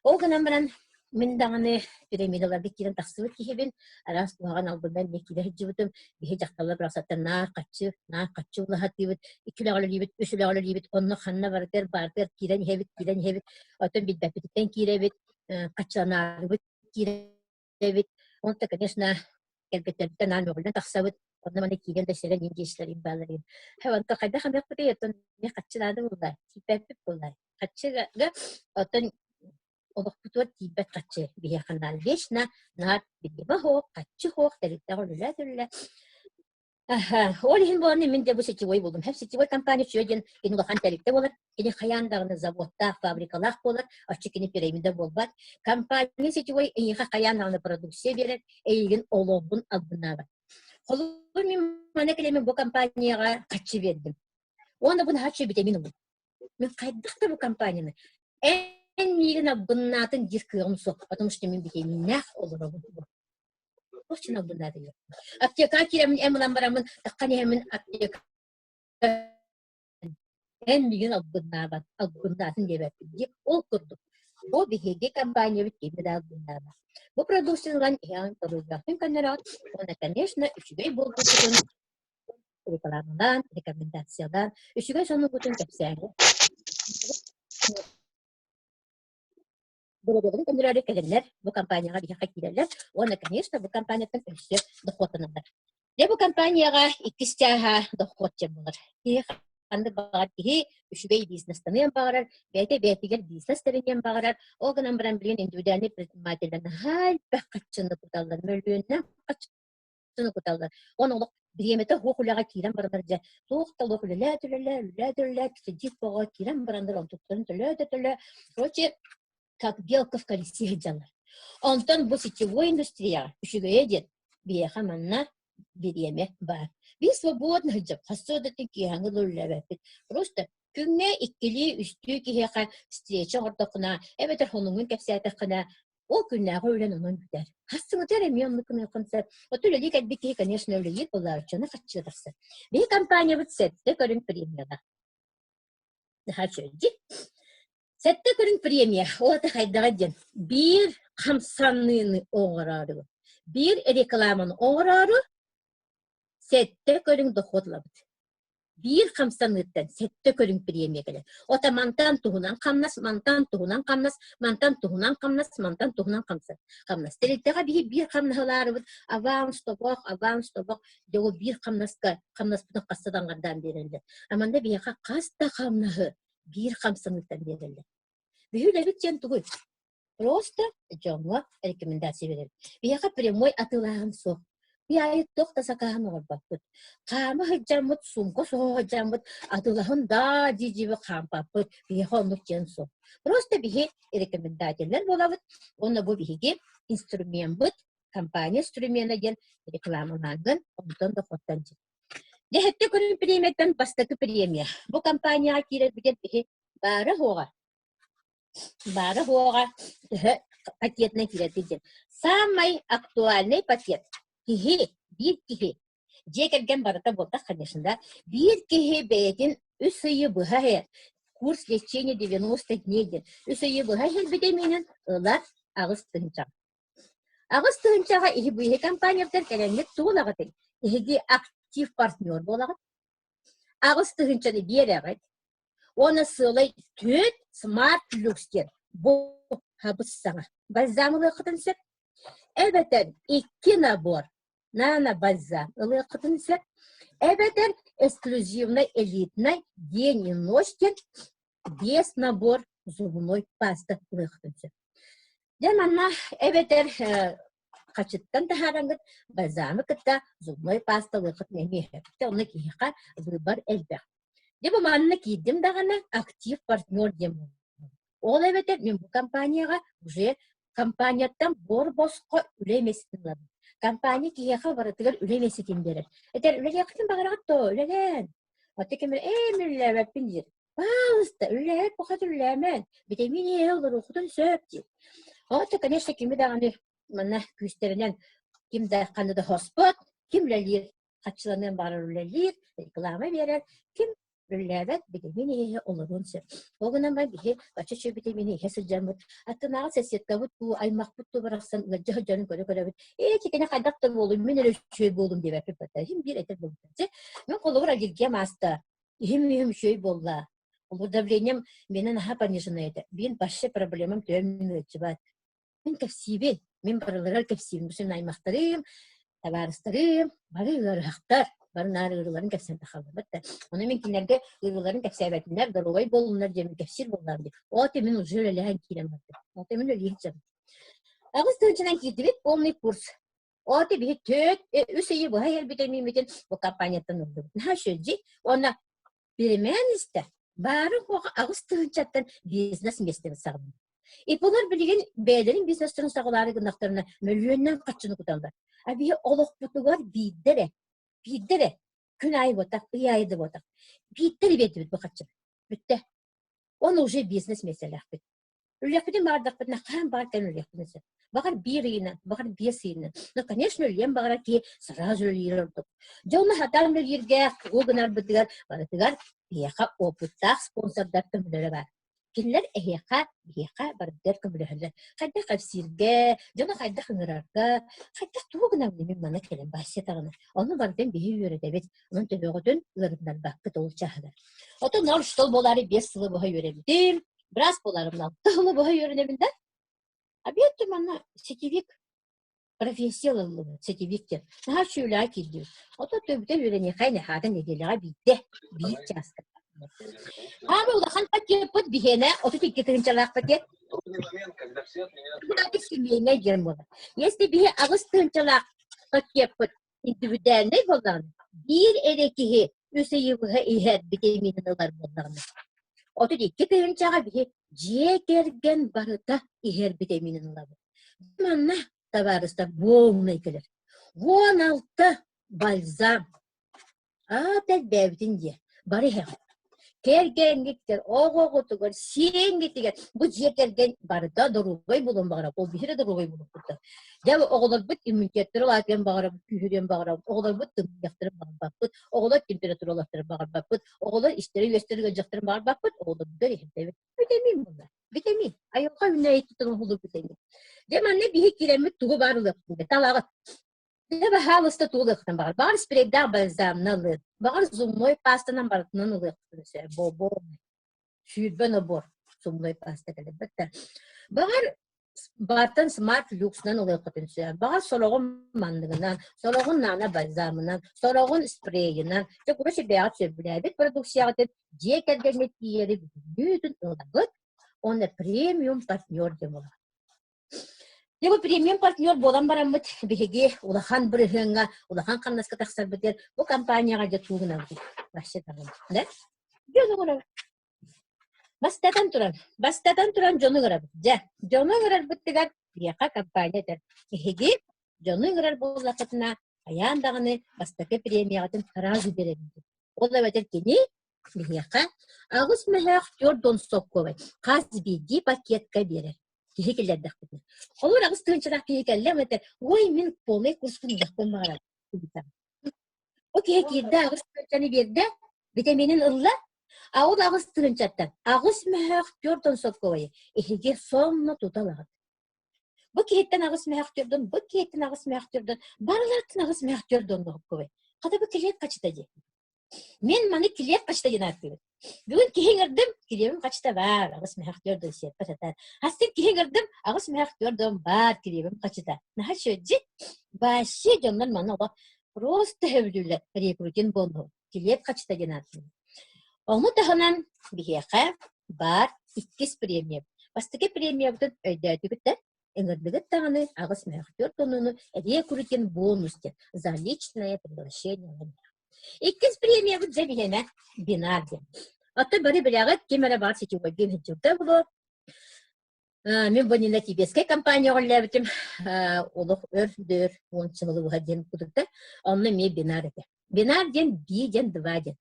Ол гынан баран мин даҕаны пирамидаларга киирэн тахсыбыт киһибин, араас куһаҕан албыннар эмиэ киирэ сылдьыбытым. Биһи дьахталлар барахсаттар наар хаччы, наар хаччы улаһатыыбыт, икки үлэҕэ үлэлиибит, үс үлэҕэ үлэлиибит, онно ханна барытыгар баартыгар киирэн иһэбит, киирэн иһэбит, оттон билбэппититтэн киирэбит, хаччыланаарыбыт киирэбит. Онто, конечно, кэргэттэрбитин анаан мөҕүллэн тахсабыт. Онно манна киирэн да сэрэн иин диэчилэрим бааллар. Онто хайдах эмиэхпитий, оттон эмиэ хаччы наада буолла, тиийбэппит буолла. Хаччыга оттон олохпутугар тиийбэт хаччы биһиэхэ наар вечно наар билима суох, хаччы суох, тэрилтэҕэ үлэлээ үлэлээ. Ол иһин буолан мин дьэ бу сетевой буоллум. Һэп сетевой компания үчүгэй диэн кини улахан тэрилтэ буолар. Кини хайаан даҕаны заводтаах, фабрикалаах буолар. Оччо кини пирамида буолбат. Компания сетевой эйиэхэ хайаан даҕаны продукция биэрэр, эйигин олоҕун албыннаабат. Холобур, мин маны кэлэммин бу компанияҕа хаччы биэрдим. Уонна бу наһаа үчүгэй витамин ыллым. Мин хайдах да бу компанияны эн миигин албыннаатын диир кыаҕым суох, потому что мин витаминнээх олоробун. Очень албыннаатыгар. Аптекаҕа киирэммин эм ылан бараммын, таххан иһэммин аптека эн миигин албыннаабат, албыннаатын диэбэппин дии. Ол курдук. Бу биһиги компаниябыт кими да албыннаабат. Бу продукцияны ылан иһэҕин торуйбаккын көннөрөҕүт уонна, конечно, үчүгэй буолбуккутун рекламалаан, рекомендациялаан, үчүгэй сонугутун кэпсээҥҥэ Доруобуйаларын көннөрөөрү кэлэннэр бу компанияҕа биһиэхэ киирэллэр уонна, конечно, бу компанияттан өссө дохуоттаналлар. Дьэ бу компанияҕа иккис чааһа дохуот диэн буолар. Киһи ханнык баҕар киһи үчүгэй бизнестаныан баҕарар, бэйэтэ бэйэтигэр бизнес тэриниэн баҕарар. Ол гынан баран билигин индивидуальный предпринимателлэр наһаа элбэх харчыны куталлар, мөлүйүөннээх харчыны куталлар. Уонна олох бириэмэтэ суох үлэҕэ киирэн бараннар дьэ туох да олох үлэлээт үлэлээ, үлэлээт үлэлээ, кредит бөҕө киирэн бараннар онтуктарын төлөө да төлөө. Короче, как белка в колесе сылдьаллар. Онтон бу сетевой индустрияҕа үчүгэйэ диэн биһиэхэ манна бириэмэ баар. Биир свободно сылдьап, хасса да киэһэҥҥи да үлэлээбэппит. Просто күҥҥэ иккилии, үстүү киһиэхэ встреча оҥордоххуна, эбэтэр сонуҥҥун кэпсээтэххинэ, ол күннээҕи үлэн онон бүтэр. Хассыҥытыгар эмиэ оннук гыныаххын сөп. Оту үлэлии кэлбит киһи, конечно, үлэлиир буолааччыны хаччыга тахсар. Биһи компаниябыт сэттэ көрүҥ премиялаах. Наһаа үчүгэй дии. Сэттэ көрүҥ премия ол ата хайдаҕа диэн биир хамсаныыны оҥороору, биир рекламаны оҥороору сэттэ көрүҥ дохуот ылабыт. Биир хамсаныыттан сэттэ көрүҥ премия кэлэр. Ото мантан туһунан хамнас, мантан туһунан хамнас, мантан туһунан хамнас, мантан туһунан хамсас хамнас. Тэрилтэҕэ биһи биир хамнаһылаарыбыт аванс тобох, аванс тобох дьэ ол биир хамнаска хамнаспытын хаста да аҥардаан биэрэллэр. А манна биһиэхэ хас да хамнаһы биир хамсаныыттан биэрэллэр. Биһи үлэбит диэн тугуй? Просто дьоҥҥо рекомендация биэрэбит. Биһиэхэ прямой атыылааһын суох. Биһи аайы туох да сакааһын оҥорбоппут. Хаама сылдьаммыт, сумка соһо сылдьаммыт, атыылаһын даа дии-дии хаампаппыт. Биһиэхэ оннук диэн суох. Просто биһи рекомендателлэр буолабыт уонна бу биһиги инструмеммыт, компания инструмена диэн рекламалааҥҥын онтон да хотон Дьэ, сэттэ көрүҥ премияттан бастакы премия. Бу компанияҕа киирэрбитигэр биһи баара-суоҕа баара-суоҕа төһө пакетынан киирэрбит диэн. Саамай актуальный пакет киһи, биир киһи, дьиэ кэргэн барыта буолтах, конечно, да, биир киһи бэйэтин үс ыйы быһа иһэр, курс лечения 90 дней диэн, үс ыйы быһа иһэр битэмиинин ылар 8 тыһыынчаҕа. 8 тыһыынчаҕа иһи бу иһи компаниябытыгар кэлэҥҥит тугу ылаҕытый? Эһиги актив партнер буолаҕыт. 8 тыһыынчаны биэрэҕит. Уонна сыалай түөрт смарт люкс диэн бу хабыс саҥа бальзам ылыаххытын сөп. Эбэтэр икки набор нано бальзам ылыаххытын сөп. Эбэтэр эксклюзивный элитный день и ночь диэн биэс набор зубной паста ылыаххытын сөп. Дьэ манна эбэтэр хачыттан таһаараҥҥыт бальзамы кытта зубной пасталыаххыт эмиэ сөп. Онно киһиэхэ выбор элбэх. Дьэ бу манна киирдим даҕаны актив партнер диэн буолла. Ол эбэтэр мин бу компанияҕа уже компанияттан буор-босхо үлэ миэстэтин ылабын. Компания киһиэхэ барытыгар үлэ миэстэтин биэрэр. Этэр үлэлиэххитин баҕараҕыт дуо? Үлэлээн. Оттон ким эрэ ээ мин үлэлээбэппин диир. Паалыста, үлэлээбэт бухат үлэлээмэҥ, битэмиин иһэ олоруоххутун сөп диир. Оттон, конечно, кими даҕаны манна күүстэринэн ким да ханна да хоспот, ким үлэлиир, хаччыланыан баҕарар үлэлиир, реклама биэрэр, ким үлэлээбэт битэмиин иһэ олоруон сөп. Ол гынан баран биһи бачча үчүгэй битэмиини иһэ сылдьаммыт, аттынааҕы соседкабыт дуу, аймахпыт дуу барахсан ыалдьа сылдьарын көрө-көрөбүт, ээ кини хайдах да буолуй, мин эрэ үчүгэй буолум диэбэппит бата. Иһин биир этэр буолбут. Мин холобур аллергиям ааста, Иһим-иһим үчүгэй буолла. Ол давлением миэнэ наһаа пониженное этэ. Биин вообще проблемам төһө мин ыалдьыбат. Мин кэпсиибин. Мин барыларыгар кэпсиибин. Бу аймахтарым, табаарыстарым, бары ыарыһахтар. Бары наар ыарыыларын кэпсээн тахаллыбыт да. Ону мин кинилэргэ ыарыыларын кэпсээбэтиннэр, доруобай буоллуннар диэн кэпсиир буоллаҕым дии. Ол мин уже үлэлэһэн киирэн бардым. Ол мин үлэлиир дьон. Аҕыс тыһыынчанан киирдибит, полный курс. Ол биһи төрт, үс ыйы быһа иһэрбитин мииммитин бу компанияттан ыллыбыт. Наһаа үчүгэй. Уонна перемен истэ. Баары хуоха 8 тыһыынчаттан бизнес миэстэбит саҕаланар. Ипулар билигин бэйэлэрин бизнестарын саҕалаары гыннахтарына мөлүйүөннэн харчыны куталлар. А биһи олохпутугар биирдэ эрэ, биирдэ эрэ, күн аайы буотах, ый аайы да буотах, биирдэ эрэ биэрдибит бу харчыны. Бүттэ. Оны уже бизнес миэстэлээхпит. Үлүөхпүтүн баҕардахпытына хаһан баҕар кэлэн үлүөхпүтүн сөп. Баҕар биир ыйынан, баҕар биэс ыйынан. Но, конечно, үлүөн баҕарар киһи сразу үлэлиир ордук. Дьэ, онно сатаан үлэлииргэ, тугу гынарбытыгар барытыгар биһиэхэ опыттаах спонсордар көмөлөрө баар. Кинилэр эһиэхэ, биһиэхэ барытыгар көмөлөһөллөр. Хайдах кэпсииргэ, дьону хайдах ыҥырарга, хайдах тугу гынабын мин манна кэлэн Вася даҕаны. Ону барытын биһи үөрэтэбит. Онон төбөҕүтүн ыарытынарбаккыт ол чааһыгар. Отон ноль что буолаары биэс сылы быһа үөрэммитим. Быраас буоларым алта сылы быһа үөрэнэбин да. Обед манна сетевик профессия ылыллыбыт сетевик диэн. Наһаа үчүгэй киирдибит. Ото төбүтэ үөрэниэхэй наһаата нэдиэлэҕэ биирдэ, биир чааска. Хаама улахан пакеппыт биһиэнэ 32 тыһыынчалаах пакет. Семейный диэн буолар. Если биһи 8 тыһыынчалаах пакеппыт индивидуальнай буоллаҕына, биир эрэ киһи үс ыйы быһа иһэр битэмиинин ылар буоллаҕына, 32 тыһыынчаҕа биһи дьиэ кэргэн барыта иһэр битэмиинин ылабыт. Манна табаарыстар полный кэлэр. 16 бальзам Аата элбээбитин диэ, бары иһэҕит. Кэргэҥҥиттэр, оҕоҕутугар, сиэҥҥитигэр бу дьиэ кэргэн барыта доруобай буолуон баҕарабыт, ол биһиги да доруобай буолуохпут. Дьэ оҕолорбут иммунитеттара улаатыан баҕарабыт, күүһүрүөн баҕарабыт, оҕолорбут тымныйыахтарын баҕарбаппыт, оҕолор температуралахтарын баҕарбаппыт, оҕолор истэрэ-үөстэрэ ыалдьыахтарын баҕарбаппыт, оҕолорбутугар иһэрдэбит. Витамин буолла. Витамин. Айылҕа үүнээйититтэн оҥоһуллубут витамин. Дьэ манна биһи киирэммит тугу баар ылыахпыт талаҕыт. Дьэ, баһаалыста тугу ылыаххытын баҕар. Баҕар спрейдээх бальзамна ылыан, баҕар зубной пастанан барытынан ылыаххытын сөп. Бобо 20 набор зубной паста кэлэрбэт да. Баҕар баартан смарт люксунан ылыаххытын сөп. Баҕар сороҕун манныгынан, сороҕун нано бальзамынан, сороҕун спрейынан. Дьэ, короче, бэйэҕит сөбүлээбит продукцияҕытын дьиэ кэргэҥҥэ тиийэри бүтүннүүтүн ылабыт. Уонна премиум партнер диэн буолар. Дьэ бу премиум партнер буолан бараммыт биһиги улахан бырыһыаҥҥа, улахан хамнаска тахсарбытыгар бу компанияҕа дьэ тугу гынабытый? Вообще даҕаны. Да? Дьону ыҥырабыт. Бастатан туран, бастатан туран дьону ыҥырабыт. Дьэ, дьону ыҥырарбытыгар биһиэхэ компания этэр. Эһиги дьону ыҥырар буоллаххытына, хайаан даҕаны бастакы премияҕытын сразу биэрэбит. Ол эбэтэр кини Биһиэхэ аҕыс мөһөөх 40 солкуобай хас биирдии пакетка биэрэр. Киһи киллэрдэхпитинэ. Холобур 8 тыһыынчалаах киһи кэллэ эбэтэр ой мин полный курспун ылыахпын баҕарабын. Ол киһи киирдэ 8 тыһыынчаны биэрдэ, битэмиинин ылла, а ол 8 тыһыынчаттан аҕыс мөһөөх 40 солкуобайы эһиги сонно тута ылаҕыт. Бу киһиттэн аҕыс мөһөөх 40, бу киһиттэн аҕыс мөһөөх 40, барыларыттан аҕыс мөһөөх 40 солкуобай. Хата бу килиэп хачыта дии. Мин маны килиэп хачта диэн ааттыыбын. Бүгүн киһи ыҥырдым, килиэбим хачта баар, аҕыс мөһөх түөрдөн сиэппэ сатаан. Астык киһи ыҥырдым, аҕыс мөһөх түөрдөн баар, килиэбим хачыта. Наһаа үчүгэйдик. Вообще дьоннор маны олох просто сөбүлүүллэр. Рекрутинг буоллун. Килиэп хачта диэн ааттыыбын. Ону таһынан биһиэхэ баар иккис премия. Бастакы премиябытын өйдөөтүгүт да? Ыҥырдыгыт даҕаны 8 тоннаны рекрутинг бонус диэн за личное приглашение Иккис премиябыт дьэ биһиэнэ бинар диэн. Оттон бары билэҕит, ким эрэ баар сетевойга сылдьыбыта буолуо. Мин бу иннинэ тибетскэй компанияҕа үлэлээбитим. Олох өр дөр уонча сылы быһа диэн кутукта. Онно эмиэ бинар этэ. Бинар диэн би диэн два диэн.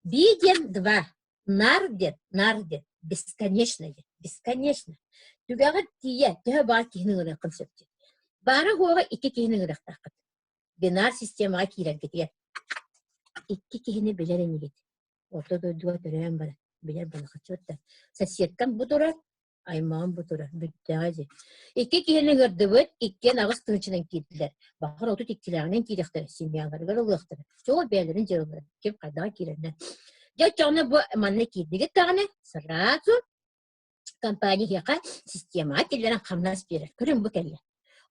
Би диэн два. Нар диэн, нар диэн, бесконечно диэн, бесконечно. Түгэҕэр тиийэ төһө баар киһини ыҥырыаххын сөп диэн. Баара-суоҕа икки киһини ыҥырыахтааххыт. Бинар системаҕа киирэргитигэр. Икки киһини билэр инигит. Орто дойдуга төрөөн баран билэр балахаччыттар. Соседкам бу турар, аймаҕым бу турар, бүттэҕэ дии. Икки киһини ыҥырдыбыт, иккиэн 8 тыһыынчанан киирдилэр. Баҕар 32-лээҕинэн киириэхтэрэ, семьяларыгар ылыахтара. Чуол бэйэлэрин дьыалалара, ким хайдаҕа киирэринэн. Дьэ, оччоҕуна бу манна киирдигит даҕаны, сразу компания эһиэхэ системаҕа киллэрэн хамнас биэрэр. Көрүҥ бу кэллэ.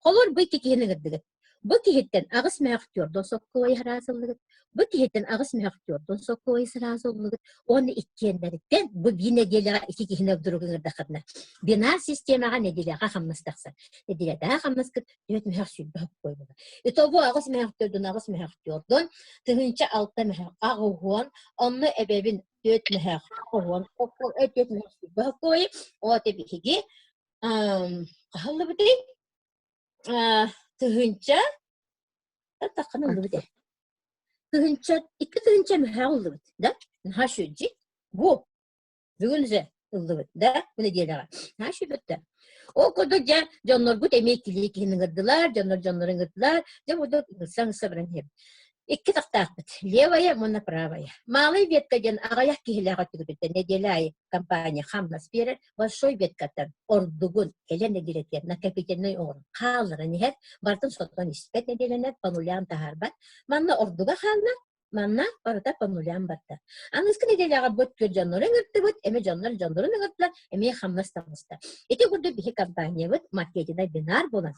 Холор бу икки киһини ыҥырдыгыт. Бу киһиттэн 8 мөһөх түөрдүн соккуой сразу ыллыгыт. Бу киһиттэн 8 мөһөх түөрдүн соккуой сразу ыллыгыт. Уонна иккиэннэриттэн бу биир нэдиэлэҕэ икки киһини вдруг ыҥырдаххытына бинар системаҕа нэдиэлэҕэ хамнас тахсар. Нэдиэлэтээҕи хамнаскыт 4 мөһөх 20 соккуой буолар. Итого 8 мөһөх түөрдүн 8 мөһөх түөрдүн 1006 мөһөх 80 онно эбэбин 4 мөһөх 80 4 мөһөх 20 соккуой оот биһиги хаһыллыбытый тыһыынча таххана ыллыбыт ээ тыһыынча 2000 мөһөөх ыллыбыт да наһаа үчүгэй бу бүгүн же ыллыбыт да бу нэдиэлэҕэ наһаа үчүгэй ол курдук дьэ дьоннорбут эмиэ иккилии киһини ыҥырдылар дьоннор дьоннору ыҥырдылар дьэ курдук ыҥырса-ыҥырса баран иһэбит Икки тахтаахпыт: левая уонна правая. Малый ветка диэн аҕыйах киһилээх өттүгүтүттэн нэдиэлэ аайы компания хамнас биэрэр, большой веткаттан ордугун кэлэр нэдиэлэтигэр накопительнай оҥорон хаалларан иһэр, барытын сотон испэт нэдиэлэнэн по нулям таһаарбат. Манна ордуга хаалла, манна барыта по нулям барда. Аныгыскы нэдиэлэҕэ бу өттүгэр дьоннору ыҥырдыбыт, эмиэ дьоннор дьоннорун ыҥырдылар, эмиэ хамнас таҕыста. Ити курдук биһи компаниябыт маркетинай бинар буолан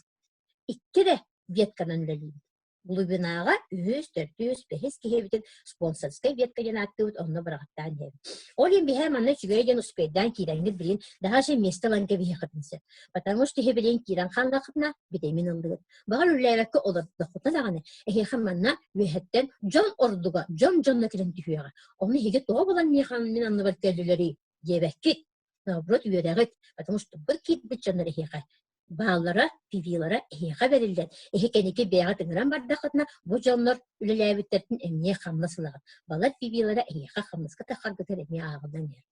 икки эрэ ветканан үлэлиибит. Глубинаҕа үһүс, төрдүс, бэһис киһибитин спонсорскай ветка диэн ааттыыбыт, онно быраҕаттаан иһэбит. Ол иһин биһээ манна үчүгэй диэн успейдаан киирэҥҥит билин даже место ылан кэбиһиэххитин сөп. Потому что иһи билин киирэн хааллаххытына витамин ыллыгыт. Баҕар үлэлээбэккэ олордоххутуна даҕаны эһиэхэ манна үөһэттэн дьон ордуга, дьон дьонно кэлэн түһүөҕэ. Ону эһиги тоҕо булан миэхэ мин анныбар кэллилэрий диэбэккит. Наоборот үөрэҕит, потому что быр киирбит дьоннор эһиэхэ бааллара, пивилара эһиэхэ бэриллэн, эһи кэнники бэйэҕит ыҥыран бардаххытына, бу дьоннор үлэлээбиттэртэн эмиэ хамнас ылаҕыт. Балар пивилара эһиэхэ хамнаска таххаргытыгар эмиэ ааҕыллан иһэр.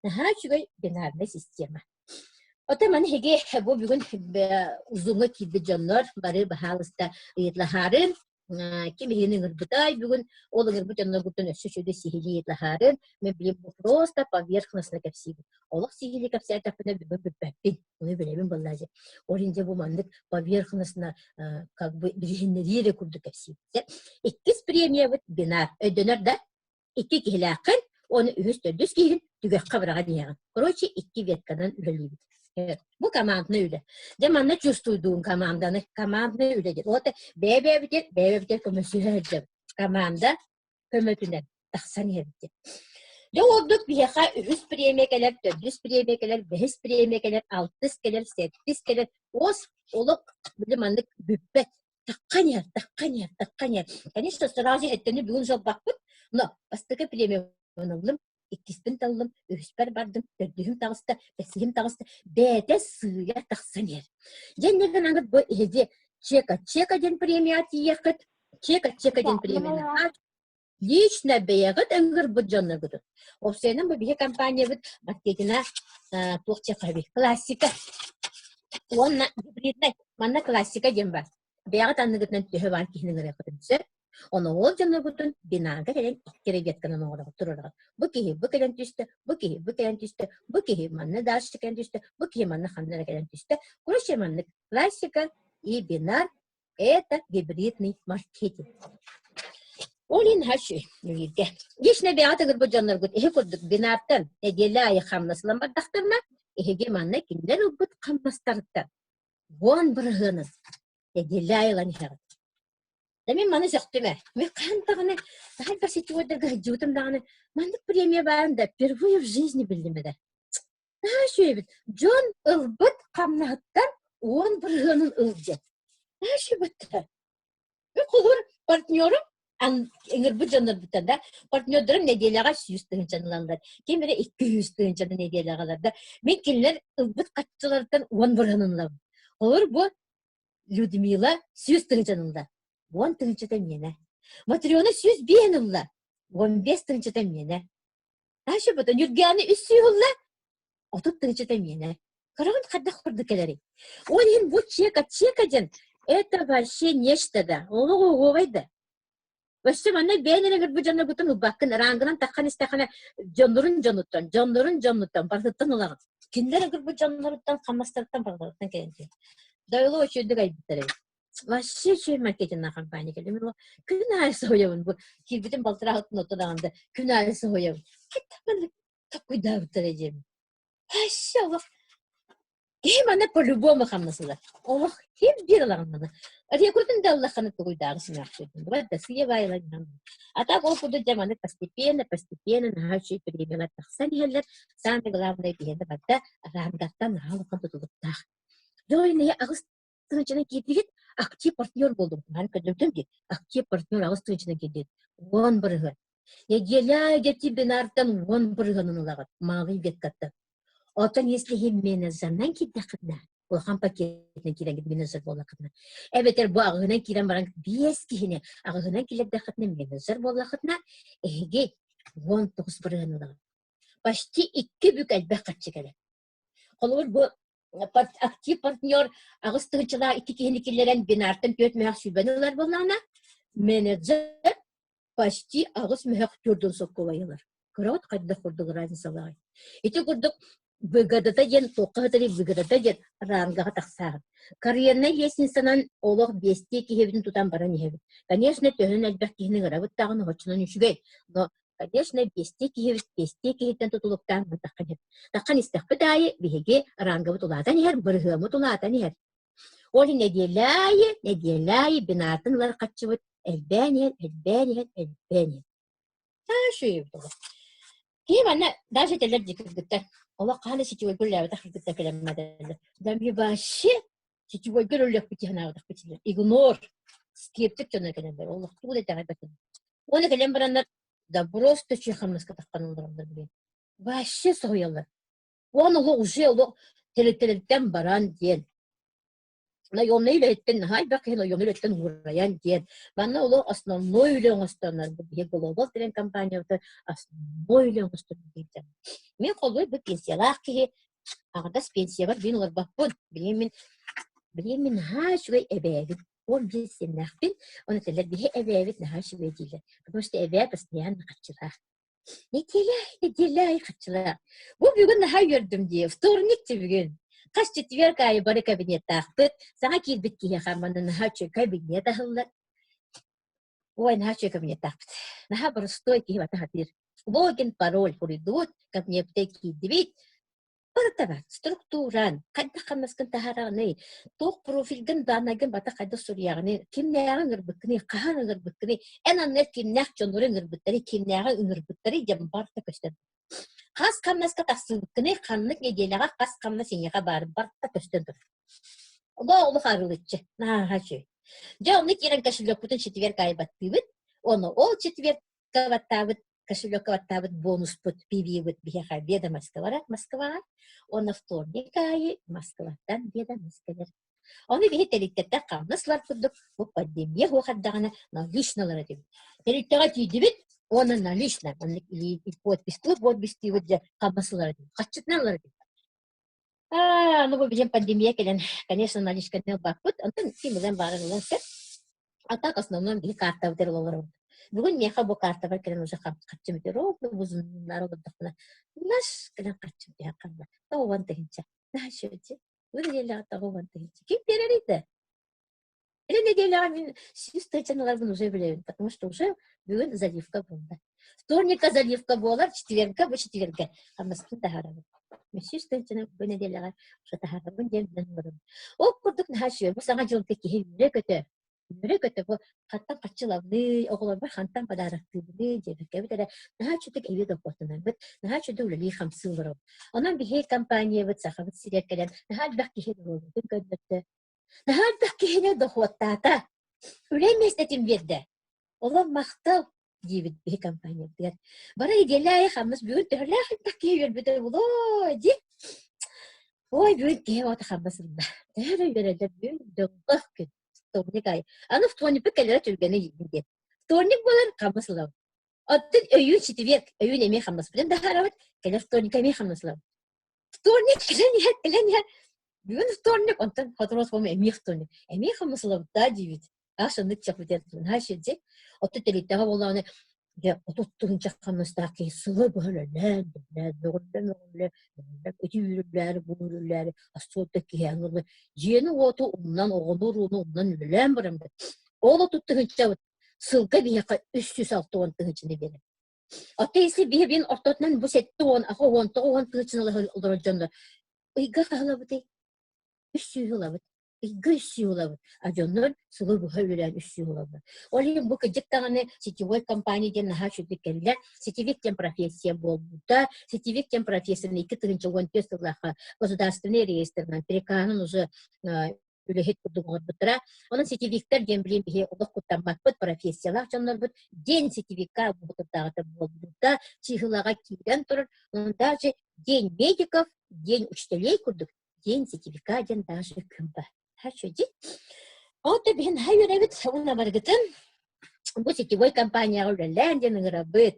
Наһаа үчүгэй бинарнай система. Оттон маны эһиги бу бүгүн Zoom-ҥа киирбит дьоннор бары баһаалыста ыйытлаһаарын, ким иһини ыҥырбытай бүгүн ол ыҥырбыт дьонноргуттан өссө үчүгэй сиһилии ыйытлаһаарын мен билим просто поверхностно кэпсиибин. Олох сиһилии кэпсээтэхпинэ бүгүн бүппэппин. Ону билэбин буоллаа дьэ. Ол иһин дьэ бу маннык поверхностно как бы билиһиннэрии эрэ курдук кэпсиибит. Иккис премиябыт бинар. Өйдөнөр да? Икки киһилээххин, уонна үһүс, төрдүс киһигин түгэххэ быраҕан иһэҕин. Короче, икки ветканан үлэлиибит. Бу командный үлэ. Дьэ манна чувствуйдуун команданы. Командный үлэ диэн. Вот бэйэ-бэйэбитигэр бэйэ-бэйэбитигэр көмөсүһэ сылдьабыт. Команда көмөтүнэн тахсан иһэбит диэн. Дьэ ордук биһиэхэ үһүс премия кэлэр, төрдүс премия кэлэр, бэһис премия кэлэр, алтыс кэлэр, сэттис кэлэр. Ос олох били маннык бүппэт. Таххан иһэр, таххан иһэр, таххан иһэр. Конечно, сразу эттэни бүгүн жолбаппыт, но бастакы премия ыллым, иккиспин таллым, үһүспэр бардым, төрдүһүм таҕыста, бэсиһим таҕыста, бэйэтэ сыыйа тахсан иһэр. Дьэ инньэ гынан бу эһиги чека чека диэн премияҕа тиийиэххит, чека чека диэн премияны лично бэйэҕит ыҥырбыт дьонноргутун. Уопсайынан бу биһи компаниябыт маркетина туох диэххэ классика уонна гибриднай. Манна классика диэн бар. Бэйэҕит анныгытынан төһө баар киһини ыҥырыаххытын сөп. Ону ол дьонноргутун бинарга кэлэн икки эрэ ветканан оҥороҕут туруораҕыт. Бу киһи бу кэлэн түстэ, бу киһи бу кэлэн түстэ, бу киһи манна дальше кэлэн түстэ, бу киһи манна ханна эрэ кэлэн түстэ. Короче, маннык классика и бинар это гибридный маркетинг. Ол иһин хашы бииргэ. Лично бэйэҕит ыҥырбыт дьонноргут иһи курдук бинартан нэдиэлэ аайы хамнас ылан бардахтарына, эһиги манна кинилэр ылбыт хамнастарыттан 10 бырыһыанын нэдиэлэ аайы ылан иһэҕит. Да мин маны сөхтүм ээ. Мин хаһан даҕаны хаһан да сетевойдарга сылдьыбытым даҕаны маннык премия баарын да впервые в жизни биллим этэ. Наһаа үчүгэй эбит. Дьон ылбыт хамнаһыттан 10 бырыһыанын ыл диэн. Наша Холобур, партнерум ыҥырбыт дьоннорбуттан да, партнердарым нэдиэлэҕэ 100 тыһыынчаны ылаллар, ким эрэ 200 тыһыынчаны нэдиэлэҕэ ылар да. Мин кинилэр ылбыт харчыларыттан 10 бырыһыанын ылабын. Холобур, бу Людмила 100 тыһыынчаны ылла, 10 тыһыынчата миэнэ. Матрена 105-ин ылла, 15 тыһыынчата миэнэ. Дальше потом Ньургиана 300 ылла, 30 тыһыынчата миэнэ. Көрөҕүн хайдах курдук кэлэрий? Ол иһин бу чек чека диэн это вообще нечто да, олох оһуобай да. Өссө манна бэйэн эрэ ыҥырбыт дьонноргутун ылбаккын, рангынан таххан истэххинэ дьоннорун дьонуттан, дьоннорун дьонуттан барытыттан ылаҕын. Кинилэр ыҥырбыт дьонноруттан, хамнастарыттан барыларыттан кэлэн түһэр. Дайло үчүгэйдик айбыттар эбит. Вообще үчүгэй маркетинг компания кэлим. Күн аайы соһуйабын бу. Киирбитим балтараа сылтан отто даҕаны да күн аайы соһуйабын. Такуйдаабыттара диэм. Вообще олох киһи манна по-любому хамнас ылар. Олох ким биир ылаҕын маны. Рекрутинг да ыллаххына тугуйдааҕы сымаахтыырбын. Бывает да сыйа баайылар А так ол курдук дьэ маны постепенно, постепенно наһаа үчүгэй премиялар тахсан иһэллэр. Самое главное биһиэнэ барда рангаттан наһаа улахан тутулуктаах. Дьэ иһи 8000-нан киирдигит, актив партнер буоллум. Маны көрдөрдүм дии. Актив партнер 8000-нан киирдигит. 10%. Неделя ити бинартан 10 бырыһыанын ылаҕыт, малый веткаттан. Оттон если менеджерынан киирдэххитинэ, улахан пакетынан киирэҥҥит менеджер буоллаххытына, эбэтэр бу аҕыһынан киирэн баран биэс киһини аҕыһынан киллэрдэххитинэ менеджер буоллаххытына, эһиги 19 бырыһыан ылаҕыт. Почти икки бүк элбэх харчы кэлэр. Холобур, бу актив партнер 8000-лаах икки киһини киллэрэн бинартан 4 мөһөх сүүрбэни ылар буоллаҕына, менеджер почти 8 мөһөх төрдүн соккулайылар. Көрөҕүт хайдах курдук разницалааҕый? Ити курдук выгодата диэн туохха сытарый выгодата диэн рангаҕа тахсааҕын. Карьернай лестницанан олох биэстии киһибитин тутан баран иһэбит. Конечно, төһөнөн элбэх киһини ыҥырабыт даҕаны оччонон үчүгэй. Но, конечно, биэстии киһибит биэстии киһиттэн тутулуктаан таххан иһэр. Таххан истэхпит аайы биһиги рангабыт улаатан иһэр, бырыһыаммыт улаатан иһэр. Ол иһин нэдиэлэ аайы, нэдиэлэ аайы бинартан ылар харчыбыт элбээн иһэр, элбээн иһэр, элбээн иһэр. Үчүгэй буолар. Киһи манна даже этэллэр дии кыргыттар. Олох хаһан да сетевойга үлэлээбэтэх кыргыттар кэлэммэтэллэр. Да мне вообще сетевойга үлэлиэхпит дии санаабатахпыт дилэр. Игнор. Скептик дьоно кэлэллэр. Олох тугу да итэҕэйбэтим. Уонна кэлэн бараннар да просто чүй хамнаска таххан олороллор билин. Вообще соһуйаллар. Уонна олох уже олох тэрилтэлэртэн баран диэн наемнай үлэһиттэн наһаа элбэх киһи наемнай үлэттэн уурайан диэн. Манна олох основной үлэ оҥостоннор бу биһиги Global Trend компаниябытыгар основной үлэ оҥостоннор диэбитэ. Мин холбой бу пенсиялаах киһи аҕадас пенсиябар биин олорбоппун. Билигин мин билигин мин наһаа үчүгэй эбээбин. 15 сиэннээхпин. Ону этэллэр биһи эбээбит наһаа үчүгэй дииллэр. Потому что эбээ постоянно харчылаах. Неделя, неделя харчылаах. Бу бүгүн наһаа үөрдүм дии. Вторник дии бүгүн. Хас четверг аайы бары кабинеттаахпыт. Саҥа киирбит киһиэхэ манна наһаа үчүгэй кабинет аһыллар. Ой, наһаа үчүгэй кабинеттаахпыт. Наһаа боростуой киһи бата сатыыр. Логин, пароль суруйдубут, кабинетка киирдибит. Барыта бар. Структуран, хайдах хамнаскын таһаараҕыный, туох профильгын, даанайгын бата хайдах суруйаҕыный, кимнээҕи ыҥырбыккыный, хаһан ыҥырбыккыный, эн анныгар кимнээх дьоннору ыҥырбыттарый, кимнээҕи ыҥырбыттарый диэн барыта көстөр. Хас хамнаска тахсыбыккыный, ханнык нэдиэлэҕэ хас хамнас эйиэхэ баар барыта көстөн турар. Олох олох арылыччы, наһаа үчүгэй. Дьэ, онно киирэн кошелекпутун четверг аайы баттыыбыт. Ону ол четвергка баттаабыт кошелекка баттаабыт бонуспут PV-быт биһиэхэ ведомость барар Москваҕа уонна вторник аайы Москваттан ведомость кэлэр. Ону биһи тэрилтэттэн хамнас ылар курдук бу пандемия суох эрдэҕинэ налично ылар этибит. Тэрилтэҕэ тиийдибит уонна налично маннык подпистыыр подпистыыбыт дьэ хамнас ылар этибит. Харчытынан ылар этибит. Аа, ну бу билигин пандемия кэлэн, конечно, наличканы ылбаппыт. Онтон ким ылан баарын ылан сөп. А так основном биһи картабытыгар олоробут. Бүгүн миэхэ бу картабар кэлэн уже харчым үтэ ровно бузуннары олордохпуна наш кэлэн харчым түһэн хаалла. 90 тыһыынча. Наһаа Бу нэдиэлэҕэ 90 тыһыынча. Ким биэрэрий да? Или нэдиэлэҕэ мин 100 тыһыынчаны ыларбын уже билэбин, потому что уже бүгүн заливка буолла. Вторникка заливка буолар, четверга бу четвергэ хамнаспын таһаарабын. Мен 100 тыһыынчаны бу нэдиэлэҕэ уже таһаарабын диэн билэн олоробун. Ол курдук наһаа үчүгэй. Бу саҥа дьылга киһи үөрэ-көтө. Үөрэ-көтө бу хантан хаччылабыный, оҕолорбор хантан подароктыыбыный диэбиккэбит эрэ наһаа үчүгэй эбии дохуоттанарбыт, наһаа үчүгэй үлэлии-хамсыы олоробут. Онон биһиги компаниябыт Сахабыт сиригэр кэлэн наһаа элбэх киһи доруобуйатын көннөрдө, наһаа элбэх киһини дохуоттаата, үлэ миэстэтин биэрдэ. Олор махтал диибит биһи компаниябытыгар. Бары идиэлээх хамнас бүгүн төһөлөөх элбэх киһи үөрбүтэ буолуой дии. Ой, бүгүн киһи оҕото хамнас ылла. Төһө эрэ үөрэллэр бүгүн дьоллоох күн. Вторник аайы. Аны вторникпыт кэлэрэ түргэнэ диибин диэн. Вторник буолар хамнас ылабыт. Оттон өйүүн четверг, өйүүн эмиэ хамнаспытын таһаарабыт, кэлэр вторникка эмиэ хамнас ылабыт. Вторник кэлэн иһэр, кэлэн иһэр. Бүгүн вторник, онтон сотору соҕус эмиэ вторник. Эмиэ хамнас ылабыт даа диибит. Аас оннук чахытыар наһаа сирдьи. Оттон тэрилтэҕэ буоллаҕына, дьэ, 30 тыһыынча хамнастаах киһи сылы быһа үлэлээн, үлэлээн, мөҕүллэ-мөҕүллэ, ити үүрүллээри, бу үүрүллээри, остуолда киһи аҥылы дьиэни-уоту умнан, оҕону-урууну умнан үлэлээн баран ол 30 тыһыынчабыт сылга биһиэхэ 360 тыһыынчаны биэрэр. Оттон если биһи бин ортотунан бу 70, 89 тыһыынчаны олорор дьоннор ыйга хаһылабытый? 300 ылабыт. Ыйга үссүү ылабыт, а дьоннор сылы быһа үлэлээн үссүү ылаллар. Ол иһин бу кырдьык даҕаны сетевой компания диэн наһаа үчүгэй кэллэ. Сетевик диэн профессия буолбута. Сетевик диэн профессияны 2014 сыллаахха государственный реестрынан приказын уже үлэһит курдук оҥорбуттара. Онон сетевиктэр диэн билин биһи олох куттаммаппыт, профессиялаах дьоннорбут день сетевика буолбутардааҕыта буолбута, чыыһылаҕа киирэн турар. Онон даже день медиков, день учителей курдук День сетевика диэн даже күн бар. Хачуди. Ото биһин хай үөрэбит уна баргытын бу сетевой компанияҕа үлэлээн диэн ыҥырабыт.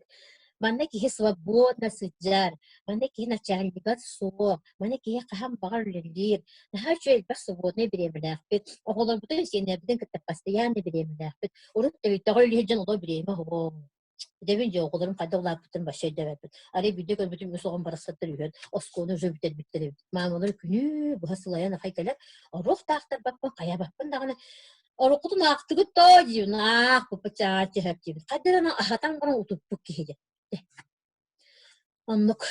Манна киһи свободно сылдьар, манна киһи начальнига суох, манна киһи хаһан баҕар үлэлиир. Наһаа үчүгэй элбэх свободнай бириэмэлээхпит. Оҕолорбутун, сиэннэрбитин кытта постоянно бириэмэлээхпит. Урут төбүттэҕэ үлэһит дьон олор бириэмэ оҕо. Этэбин дьэ, оҕолорум хайдах улааппыттарын вообще өйдөөбөппүн. Арай биирдэ көрбүтүм үс оҕом барахсаттар үһүөн оскуоланы уже бүтэрбиттэр эбит. Маамалар күнү быһа сылайан ахай кэлэр, оруох таахтарбаппын, хайаабаппын даҕаны оруккутун аахтыгыт доо диибин, аах папа чаһап диибин. Хайда эрэ аһатан баран утуппут киһи диэн. Оннук.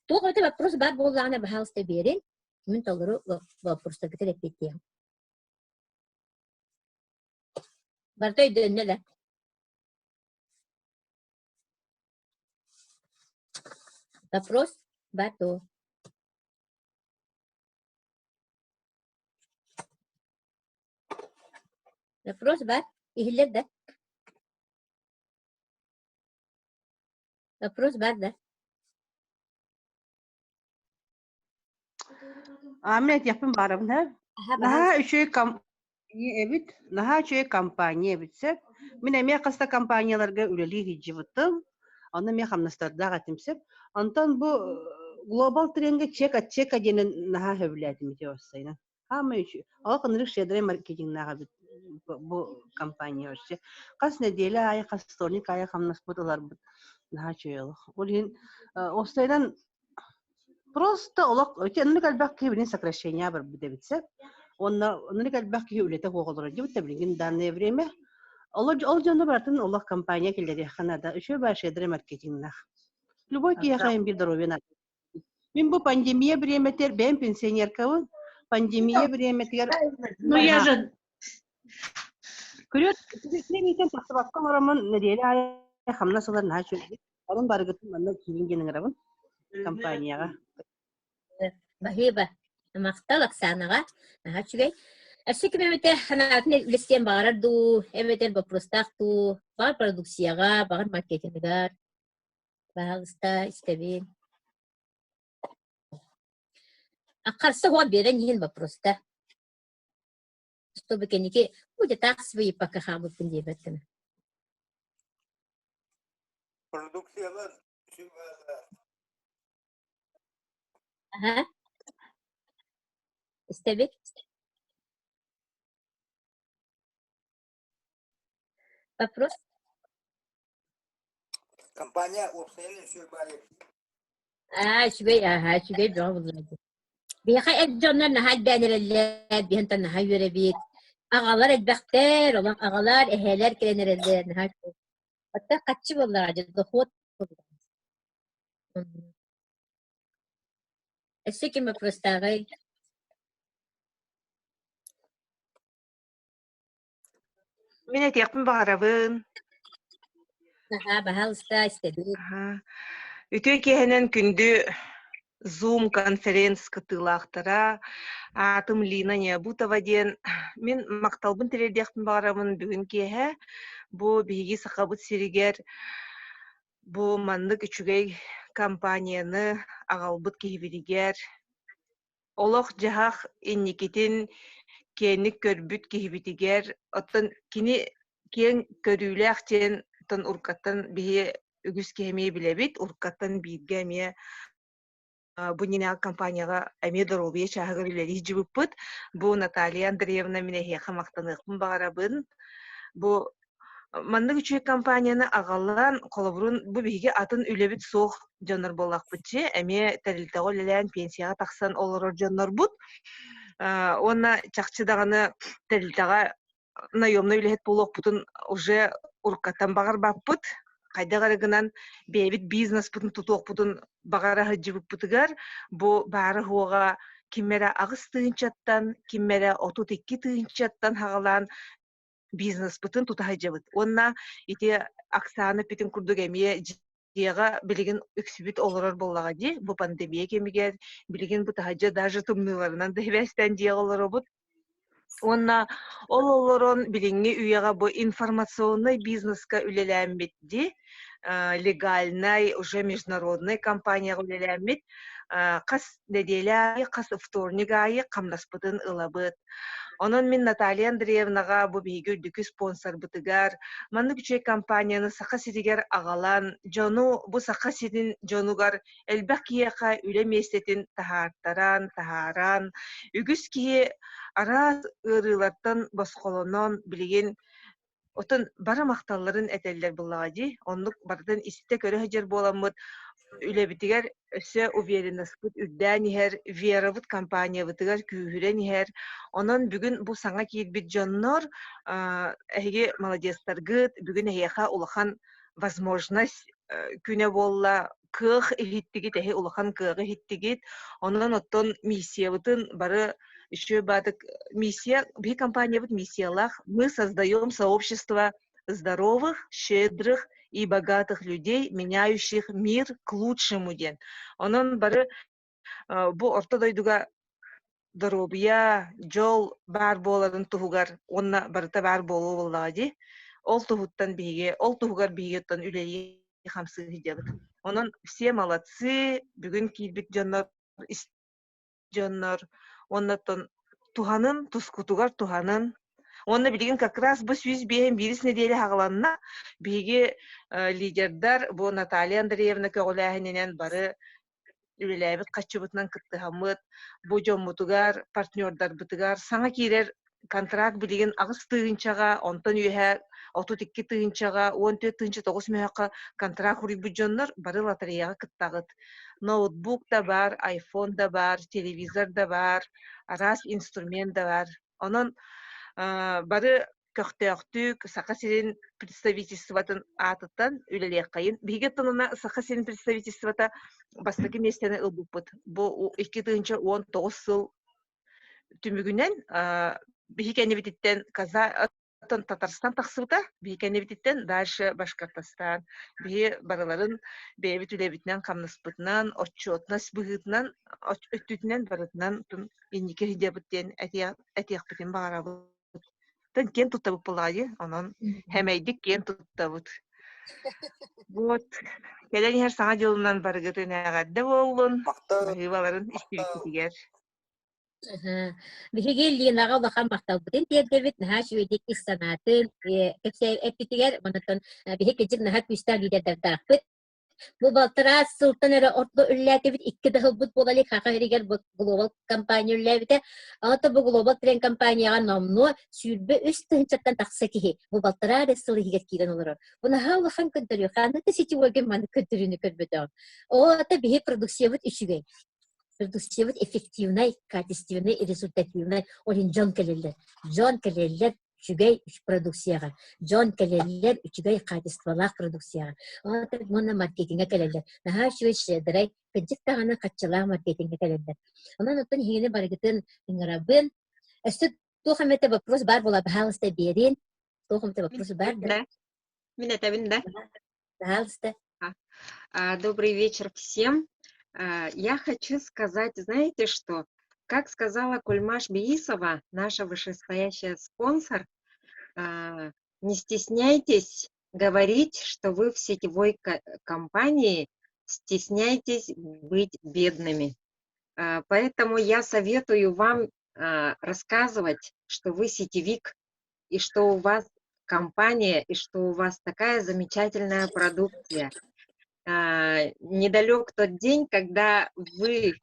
Туох эбэтэ вопрос баар буоллаҕына, баһаалыста биэрин. Мин толору вопростаргытыгар эппиэттиэм. Барыта өйдөннө да? Вопрос Бату. Вопрос бар? Иһиллэр да? Вопрос бар да? А мин этиэхпин баарабын һэ. Наһаа үчүгэй компания эбит, наһаа үчүгэй компания эбит сөп. Мин эмиэ хас да компанияларга үлэлии сылдьыбытым. Онно эмиэ хамнастардаах этим сөп. Онтон бу Global тренгэ чек от чека диэнин наһаа сөбүлээтим ити уопсайынан. Хаамай үчүгэй. Олох ынырык щедрай маркетингнаах эбит бу компания вообще. Хас нэдиэлэ аайы, хас вторник аайы хамнаспыт ыларбыт наһаа үчүгэй олох. Ол иһин уопсайынан Просто олох ити оннук элбэх киһи билин сокращение барбыт эбит сөп. Уонна оннук элбэх киһи үлэтэ суох олорор диэбит билигин данное время. Ол, ол дьону барытын олох компания киллэриэххэ наада. Үчүгэй баар щедрый маркетингнаах. Любой киһиэхэ им биир здоровье надо. Мин бу пандемия бириэмэтигэр бэйэм пенсионеркабын. Пандемия бириэмэтигэр Ну я же Күрүөт күрүөт тахсыбакка олороммун нэдиэлэ аайы хамнас ылар наһаа үчүгэй. Онон барыгытын манна киирин диэн ыҥырабын компанияҕа. Баһыыба. Махтал Оксанаҕа. Наһаа үчүгэй. Өссө ким эбэтэ санаатын үлэстиэн баҕарар дуу, эбэтэр боппуруостаах дуу, баҕар продукцияҕа, баҕар маркетингыгар. Баһаалыста, истэбин. Харса уон биэрэн иһин боппуруоста. Чтобы кэнники будет так свои пока хаалбыппын диэбэт гына. Продукциялар Аха. Истэбит. Вопрос? Компания уопсайынан үчүгэй баар Аа, үчүгэй, аха, үчүгэй бөҕө буллар. Биһиэхэ эр дьоннор наһаа элбээн эрэллэр, биһиэнтэн наһаа үөрэбит. Аҕалар элбэхтэр, олох аҕалар, эһээлэр кэлэн эрэллэр, наһаа үчүгэй. Оттон хаччы буоллаҕа дьэ, дохуот буоллаҕа. Өссө ким вопростааҕый? Мин этиэхпин баҕарабын. Аһаа, баһаалыста, истэбит. Аһаа. Үтүө киэһэнэн күндү Zoom конференц кыттыылаахтара. Аатым Лина Необутова диэн. Мин махталбын тириэрдиэхпин баҕарабын бүгүн киэһэ. Бу биһиги Сахабыт сиригэр бу маннык үчүгэй компанияны аҕалбыт киһибитигэр Олох-дьаһах инникитин киэҥник көрбүт киһибитигэр, оттон кини киэҥ көрүүлээх диэн оттон уруккаттан биһи үгүс киһи эмиэ билэбит, уруккаттан бииргэ эмиэ бу иннинээҕи компанияҕа эмиэ доруобуйа чааһыгар үлэлии сылдьыбыппыт. Бу Наталья Андреевна мин эһиэхэ махтаныахпын баҕарабын. Бу Маннык үчүгэй компанияны аҕалан, холобурун, бу биһиги атын үлэбит суох дьоннор буоллахпыт дии, эмиэ тэрилтэҕэ үлэлээн пенсияҕа тахсан олорор дьоннорбут. Уонна чахчы даҕаны тэрилтэҕэ наемнай үлэһит буолуохпутун уже уруккаттан баҕарбаппыт. Хайдах эрэ гынан бэйэбит бизнеспытын тутуохпутун баҕара сылдьыбыппытыгар бу баара-суоҕа ким эрэ 8 тыһыынчаттан, ким эрэ 32 тыһыынчаттан саҕалаан бизнеспытын тута сылдьабыт. Уонна ити Оксана эппитин курдук эмиэ дьиэҕэ билигин үксүбүт олорор буоллаҕа дии. Бу пандемия кэмигэр билигин бу таһырдьа даже тымныыларынан да сибээстээн дьиэҕэ олоробут. Уонна ол олорон билиҥҥи үйэҕэ бу информационнай бизнеска үлэлээммит дии, легальнай, уже международнай компанияҕа үлэлээммит хас нэдиэлэ аайы, хас вторник аайы хамнаспытын ылабыт. Онон мин Наталья Андреевнаҕа бу биһиги үрдүкү спонсорбытыгар маннык үчүгэй компанияны Саха сиригэр аҕалан, дьону бу Саха сирин дьонугар элбэх киһиэхэ үлэ миэстэтин таһаартаран, таһааран, үгүс киһи араас ыарыылартан босхолонон билигин Оттон бары махталларын этэллэр буоллаҕа дии. Оннук барытын истэ-көрө сылдьар буоламмыт, үлэбитигэр өссө уверенностьпыт үрдээн иһэр, верабыт компаниябытыгар күүһүрэн иһэр. Онон бүгүн бу саҥа киирбит дьоннор эһиги молодецтаргыт, бүгүн эһиэхэ улахан возможность күнэ буолла, кыах иһиттигит, эһи улахан кыаҕы иһиттигит. Онон оттон миссиябытын бары еще баатык миссия, биһи компаниябыт миссиялаах. Мы создаем сообщество здоровых, щедрых и богатых людей, меняющих мир к лучшему диэн. Онон бары бу орто дойдуга доруобуйа, дьол баар буоларын туһугар уонна барыта баар буолуо буоллаҕа дии. Ол туһуттан биһиги, ол туһугар биһиги оттон үлэлии хамсыы сылдьабыт. Онон все молодцы, бүгүн киирбит дьоннор, дьоннор уонна оттон туһанын, тускутугар туһанын. Уонна билигин как раз бу 105-ин биирис нэдиэлэ саҕаланна. Биһиги лидердар бу Наталья Андреевна көҕүлээһининэн бары үлэлээбит харчыбытынан кыттыһаммыт, бу дьоммутугар, партнердарбытыгар саҥа киирэр контракт билигин 8 тыһыынчаҕа, онтон үөһэ 32 тыһыынчаҕа, 14 тыһыынча 9 мөһөххө контракт уруйбут дьоннор бары лотереяҕа кыттаҕыт. Ноутбук да баар, айфон да баар, телевизор да баар, араас инструмент да баар. Онон бары көхтөөхтүк Саха сирин представительствотын аатыттан үлэлиэххэйин. Биһиги тылына Саха сирин представительствота бастакы миэстэни ылбыппыт. Бу 2019 сыл түмүгүнэн биһи кэннибититтэн Каза Татарстан тахсыбыта, биһи кэннибититтэн дальше Башкортостан. Биһи барыларын бэйэбит үлэбитинэн, хамнаспытынан, отчетность быһыытынан, өттүтүнэн барытынан инники сылдьабыт диэн этиэхпитин баҕарабыт. Тан киэн туттабыт былаайы, онон хэмэйдик киэн туттабыт. Вот, кэлэн иһэр саҥа дьылынан барыгытын эҕэрдэ буоллун, баһыыбаларын истибиккитигэр. Биһиги Линаҕа улахан махталбытын тиэрдэбит, наһаа үчүгэйдик ис санаатын кэпсээ эппитигэр, онон биһи кырдьык наһаа күүстээх лидердардаахпыт. Бу балтараа сылтан эрэ орто үлэлээтибит, икки да сылбыт буола илик Саха сиригэр бу Global компания үлэлээбитэ. Онтон бу Global Trend компанияҕа номнуо 23 тыһыынчаттан тахса киһи бу балтараа эрэ сыл иһигэр киирэн олорор. Бу наһаа улахан көрдөрүү. Ханна да сетевойга маннык көрдөрүүнү көрбөтөҕүм. Ол аата биһи продукциябыт үчүгэй. Продукциябыт эффективнай, качественный, результативный. Ол иһин дьон кэлэллэр. Дьон кэлэллэр үчүгэй продукцияҕа, дьон кэлэллэр үчүгэй хаачыстыбалаах продукцияҕа. Уонна маркетиҥҥа кэлэллэр. Наһаа үчүгэй щедрай, кырдьык даҕаны хаччылаах маркетиҥҥа кэлэллэр. Онон оттон эһигини барыгытын ыҥырабын. Өссө туох эмэтэ вопрос баар буола, баһаалыста биэрин. Туох эмит вопрос баар да? Да. Мин этэбин да? Пожалуйста. Добрый вечер всем. Я хочу сказать, знаете что? Как сказала Кульмаш Беисова, наша вышестоящая спонсор, не стесняйтесь говорить, что вы в сетевой компании, стесняйтесь быть бедными. Поэтому я советую вам рассказывать, что вы сетевик, и что у вас компания, и что у вас такая замечательная продукция. Недалек тот день, когда вы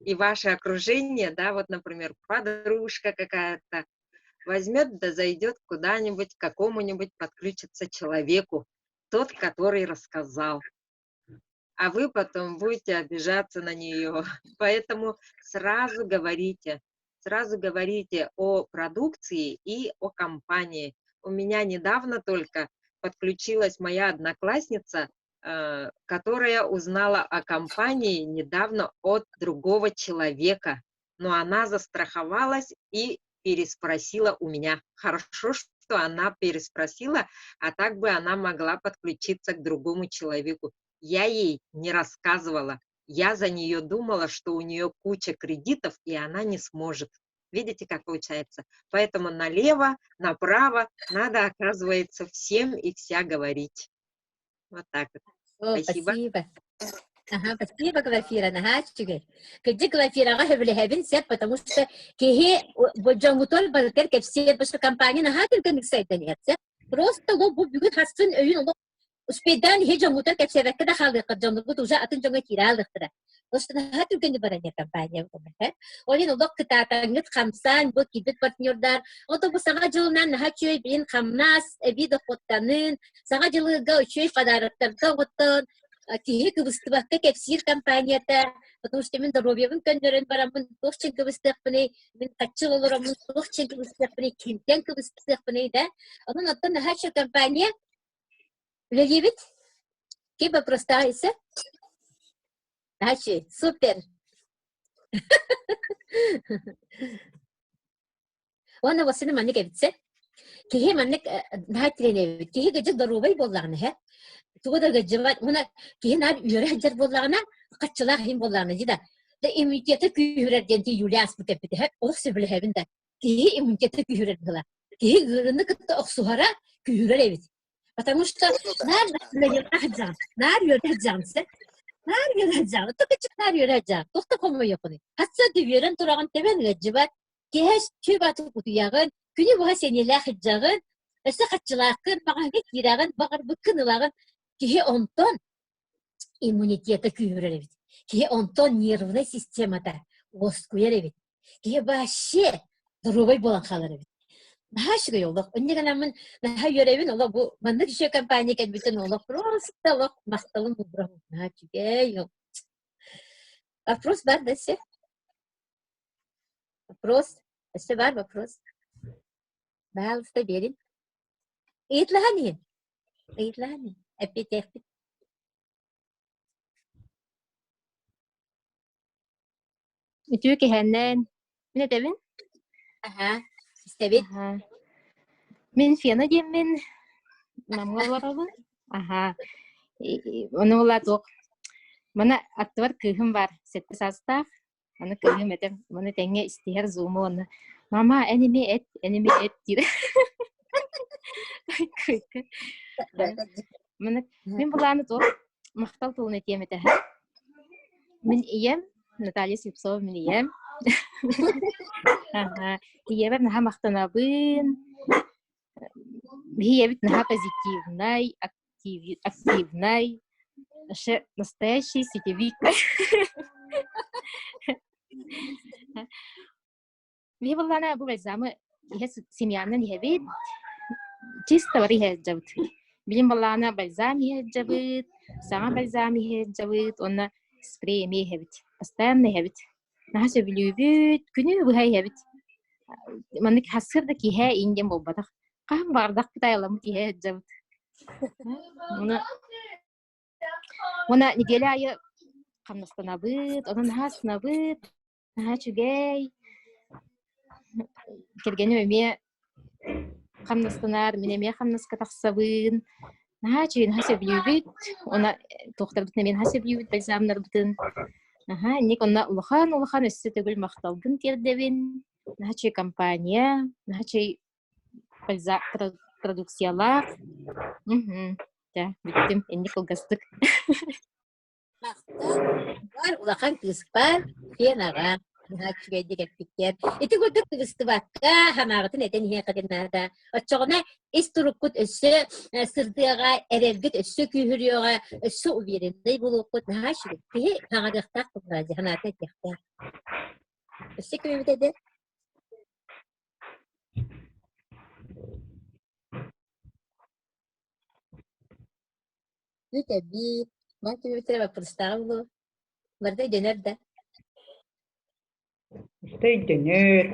и ваше окружение, да, вот, например, подружка какая-то, возьмет да зайдет куда-нибудь, к какому-нибудь подключится человеку, тот, который рассказал. А вы потом будете обижаться на нее. Поэтому сразу говорите, сразу говорите о продукции и о компании. У меня недавно только подключилась моя одноклассница, которая узнала о компании недавно от другого человека, но она застраховалась и переспросила у меня. Хорошо, что она переспросила, а так бы она могла подключиться к другому человеку. Я ей не рассказывала. Я за нее думала, что у нее куча кредитов, и она не сможет. Видите, как получается? Поэтому налево, направо надо, оказывается, всем и вся говорить. Вот так вот. О, Спасибо. спасибо. Ага, спасибо, Глафира, наһаа үчүгэй. Кырдьык Глафираҕа сөбүлэһэбин сөп, потому что киһи дьоҥҥутун барытыгар кэпсиир, потому что компания наһаа түргэнник сайдан иһэр сөп. Просто ол бу бүгүн хассын өйүн олох успейдаан иһи дьоҥҥутун кэпсээбэккэ да хаалыахха дьонноргут уже атын дьоҥҥо киирэ аалыахтара. Потому что наһаа түргэнник баран иһэр компания Ол иһин олох кытаатаҥҥыт хамсаан бу киирбит партнердар ото бу саҥа дьылынан наһаа үчүгэй билин хамнас эбии дохуоттанын саҥа дьылыга үчүгэй подароктарга оҕоттон киһи кыбыстыбакка кэпсиир компанията, потому что мин здоровьебын көннөрөн бараммын туох чин кыбыстыахпыный, мин хаччыл олороммун туох чин кыбыстыахпыный, кимтэн кыбыстыахпыный да. Онон оттон наһаа компания үлэлиибит. Ким вопростаах ise? Наһаа супер. Уонна уоссаны маннык эбитсэ. Киһи маннык наһаа тирэнэбит. Киһи кыдьык доруобай буоллаҕына иһэ. Тугу да ыгдьыбат. Уонна киһи наар үөрэ сылдьар буоллаҕына, хаччылаах иһин буоллаҕына дии да. Да иммунитета күүһүрэр диэн ти Юлия ааспыт эппит иһэ. Олох сөбүлэһэбин да. Киһи иммунитета күүһүрэр быһыла. Киһи ыарыыны кытта охсуһара күүһүрэр эбит. Потому что наар үөрэ сылдьаҕын. Наар үөрэ сылдьаҕын сэ. Наар үөрэ сылдьаҕын. Токуччу наар үөрэ сылдьаҕын. Туох да хомойуоххунуй. Хасса да үөрэн тураҕын тэбэн ыалдьыбат. Киэһэ сүр баатыр утуйаҕын, күнү быһа сэниэлээх сылдьаҕын, өссө хаччылааххын, маҕаһыыҥҥа киирэҕин, баҕарбыккын ылаҕын. Киһи онтон иммунитета күүһүрэр эбит. Киһи онтон нервнай системата уоскуйар эбит. Киһи вообще доруобай буолан хаалар эбит. Наһаа үчүгэй олох. Инньэ гынаммын наһаа үөрэбин олох бу маннык үчүгэй компания кэлбитин олох просто олох махталым уурабын. Наһаа үчүгэй. Вопрос бар да все? Вопрос? Өссө баар вопрос? Баһаалыста биэрин. Ыйытлаһан иһин. Ыйытлаһан иһин. Эппиэттиэхпит. Үтүө киһэннэн. Мин этэбин. Аха, истэбит. Аха. Мин Фена диэммин. Намҥа олоробун. Аха. Ону була туох. Мана аттыбар кыыһым бар, сэттэ саастаах. Аны кыыһым этэр, маны тэҥҥэ истиһэр зуму уонна «Мама, эн эмиэ эт, эн эмиэ эт» диир. Маны мин былааны туох махтал тылын этиэм этэ. Мин ийэм Наталья Слепцова мин ийэм. Аха. Ийэбэр наһаа махтанабын. Ийэбит наһаа позитивнай, активнай, вообще настоящий сетевик. Биһи быллаана бу бальзамы иһэ семьянан иһэбит, чисто бары иһэ сылдьабыт. Билим быллаана бальзам иһэ сылдьабыт, саҥа бальзам иһэ сылдьабыт уонна спрей эмиэ иһэбит. Постоянно иһэбит. Наһаа сөбүлүүбүт, күнү быһа иһэбит. Маннык сарсыарда киэһэ иин диэн буолбатах. Хаһан баҕардахпыт айаламмыт иһэ сылдьабыт. Уонна уонна нэдиэлэ аайы хамнастанабыт, онон наһаа астынабыт, наһаа үчүгэй. Кэргэним эмиэ. хамнастанар, мин эмиэ хамнаска тахсабын. Наһаа үчүгэй, наһаа сөбүлүүбүт. Уонна туохтарбытын эмиэ наһаа сөбүлүүбүт, бальзамнарбытын. Наһаа инник онно улахан-улахан өссө төгүл махталбын тиэрдэбин. Наһаа үчүгэй компания, наһаа үчүгэй бальзам продукциялаах. Мгм. Дьэ, бүттүм. Инник кылгастык. Махтал улахан кыыспар Фенаҕа наһаа үчүгэйдик эппиккэр. Ити курдук кыбыстыбакка санааҕытын этэн иһиэххитин наада. Оччоҕуна ис туруккут өссө сырдыаҕа, эрэлгит өссө күүһүрүөҕэ, өссө увереннай буолуоххут. Наһаа үчүгэй. Киһи хаҥарыахтаах буоллаҕа дии, санаатын этиэхтээх. Өссө ким эбитэ Бүтэбит. Ман түбүтэрэ баппырыстааҕы булу. Барда өйдөнөр да. Өстө өйдөнөр.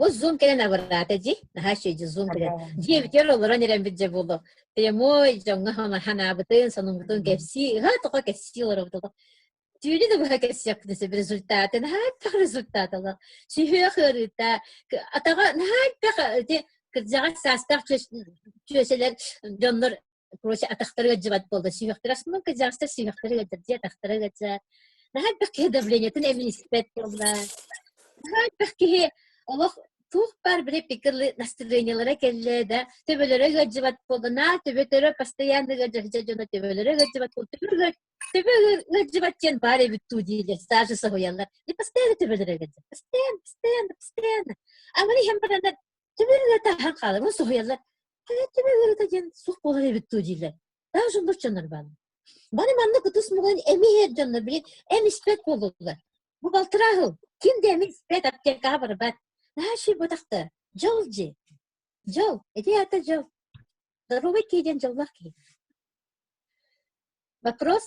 Бу зум кэлэн абыраата дии. Наһаа үчүгэй зум кэлэн. Дьиэбитигэр олорон эрэммит дьэ буолуо. Прямой дьоҥҥо ханаабытын, сонуммутун кэпсии, ыһа тоҕо кэпсии олоробут. Түүнү да быһа кэпсиэхпитин сөп результаты наһаа элбэх результат ылар. Сүһүөх ыарыыта, атаҕа наһаа элбэх ити кырдьаҕас саастаах чүөсэлэр дьоннор короче атахтара ыалдьыбат буолла. Сүһүөхтэрэ основном кырдьаҕастар сүһүөхтэрэ ыалдьар дии атахтара ыалдьар. Наһаа элбэх киһи давлениетын эмин испэт буолла. Наһаа элбэх киһи олох туох баар били пикерлы настроениелара кэллэ да төбөлөрө ыалдьыбат буолла. Наа төбөтөрө постоянно ыалдьар дьоно төбөлөрө ыалдьыбат буолла. Төбө ыалдьыбат диэн баар эбит дуу дииллэр, даже соһуйаллар. И постоянно төбөлөрө ыалдьар. Постоянно, постоянно, постоянно. А маны иһэн бараннар төбө ыарыыта аһан хаалар. Оны соһуйаллар. Төбө ыарыыта диэн суох буолар эбит дуу дииллэр. Даже оннук дьоннор бааллар. Бары маннык ытыс муҥун эми иһэр дьоннор били эм испэт буоллулар. Бу балтараа сыл ким да эми испэт, аптекаҕа барбат. Наһаа үчүгэй буотахта. Дьол дьи. Дьол. Ити аата дьол. Здоровый киһи диэн дьоллоох киһи. Вопрос?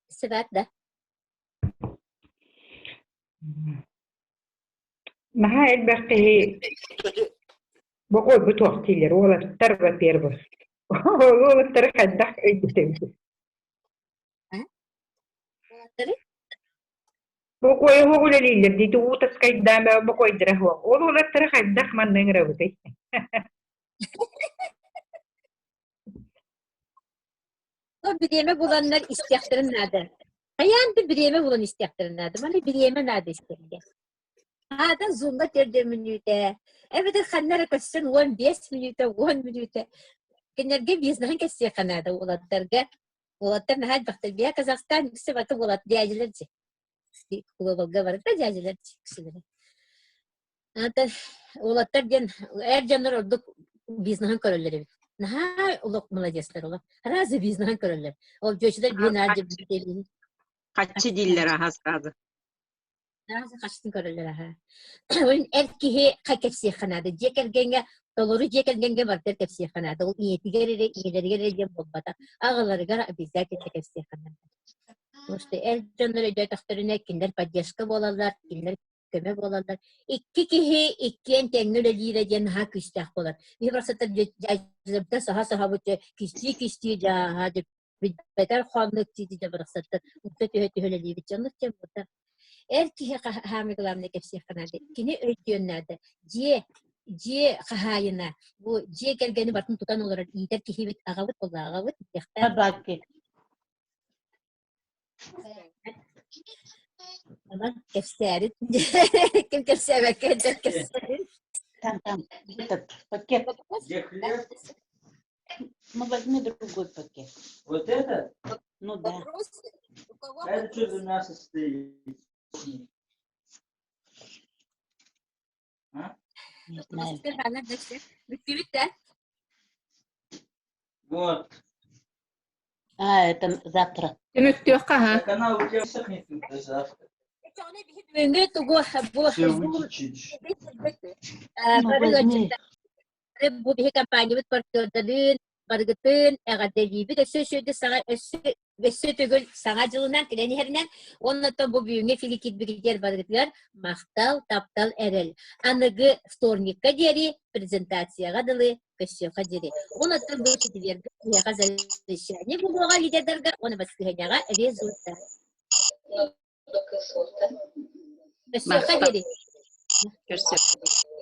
Сыбаат да? Наһаа элбэх киһи бокуой бутуох дииллэр уолаттар во-первых. Уолаттары хайдах өйдөтөбүт? Уолаттары? Бокуой оһох үлэлииллэр дии уу таскайдаан бокуойдара суох. Ол уолаттары хайдах манна ыҥырабытый? Ол бириэмэ буланнар истиэхтэрин наада. Хайаан да бириэмэ булан истиэхтэрин наада. Маны бириэмэ наада истэргэ. Аата зумҥа төрдө мүнүүтэ, эбэтэр ханна эрэ көссөн 15 мүнүүтэ, 10 мүнүүтэ. Кинилэргэ бизнеһин кэпсиэххэ наада уолаттарга. Уолаттар наһаа элбэхтэр. Биһиэхэ Казахстан үксэ баты уолат дядялар дьи. Глобалга барыта дядялар дьи үксүлэрэ. Ата уолаттар диэн эр дьоннор ордук бизнеһын көрөллөр эбит. Наһаа олох молодецтар олох. Разве бизнеһын көрөллөр. Ол дьүөчүлэр биһи наар дьэ Хаччы дииллэр аһа сразу. Сразу хаччытын көрөллөр аһа. Ол эр киһи хай кэпсиэххэ наада. Дьиэ кэргэҥҥэ толору дьиэ кэргэҥҥэ барытыгар кэпсиэххэ наада. Ол ийэтигэр эрэ, ийэлэригэр эрэ диэн буолбатах. Аҕаларыгар обязательно кэпсиэххэ наада. Потому что эр дьоннор өйдөөтөхтөрүнэ кинилэр поддержка буолаллар, кинилэр көмө буолаллар. Икки киһи иккиэн тэҥҥэ үлэлиирэ диэн наһаа күүстээх буолар. Биһи барахсаттар дьаадьыларбытын саһа-саһабыт кистии-кистии дьааһа билбэтэр хооннук дии дьэ барахсаттар укта түһэ-түһэ үлэлиибит. Дьоннук диэн буолта. Эр киһи хаамый главное кэпсиэххэ наада. Кини өйдүөн наада. Дьиэ дьиэ хаһаайына бу дьиэ кэргэни барытын тутан олорор иитэр киһибит аҕабыт буолла аҕабыт диэхтээх. Онон кэпсээбит ким кэпсээбэккэ дьэ кэпсээбит Там, там, этот пакет. Где хлеб? Ну, возьми другой пакет. Вот этот? Ну да. Вопросы? У кого А это что за мясо стоит? А? Не знаю. Бүттүбүт да? Вот. А, это завтра. Түмүктүөххэ аһа. Так она у тебя сохнет до завтра. Бүгүҥҥү тугу бу Все вытечет. Ну, возьми. бу биһи компаниябыт партнердарын барыгытын эҕэрдэлиибит өссө үчүгэйдик саҥа өссө өссө төгүл саҥа дьылынан кэлэн иһэринэн уонна оттон бу бүгүҥҥү филикитбигитигэр барыгытыгар махтал, таптал, эрэл. Аныгы вторникка диэри презентацияҕа дылы көрсүөххэ диэри. Уонна оттон бу четверга киһиэхэ завещание буолуоҕа лидердарга уонна баскыһыанньаҕа результат. Көрсүөххэ диэри. Көрсүөххэ.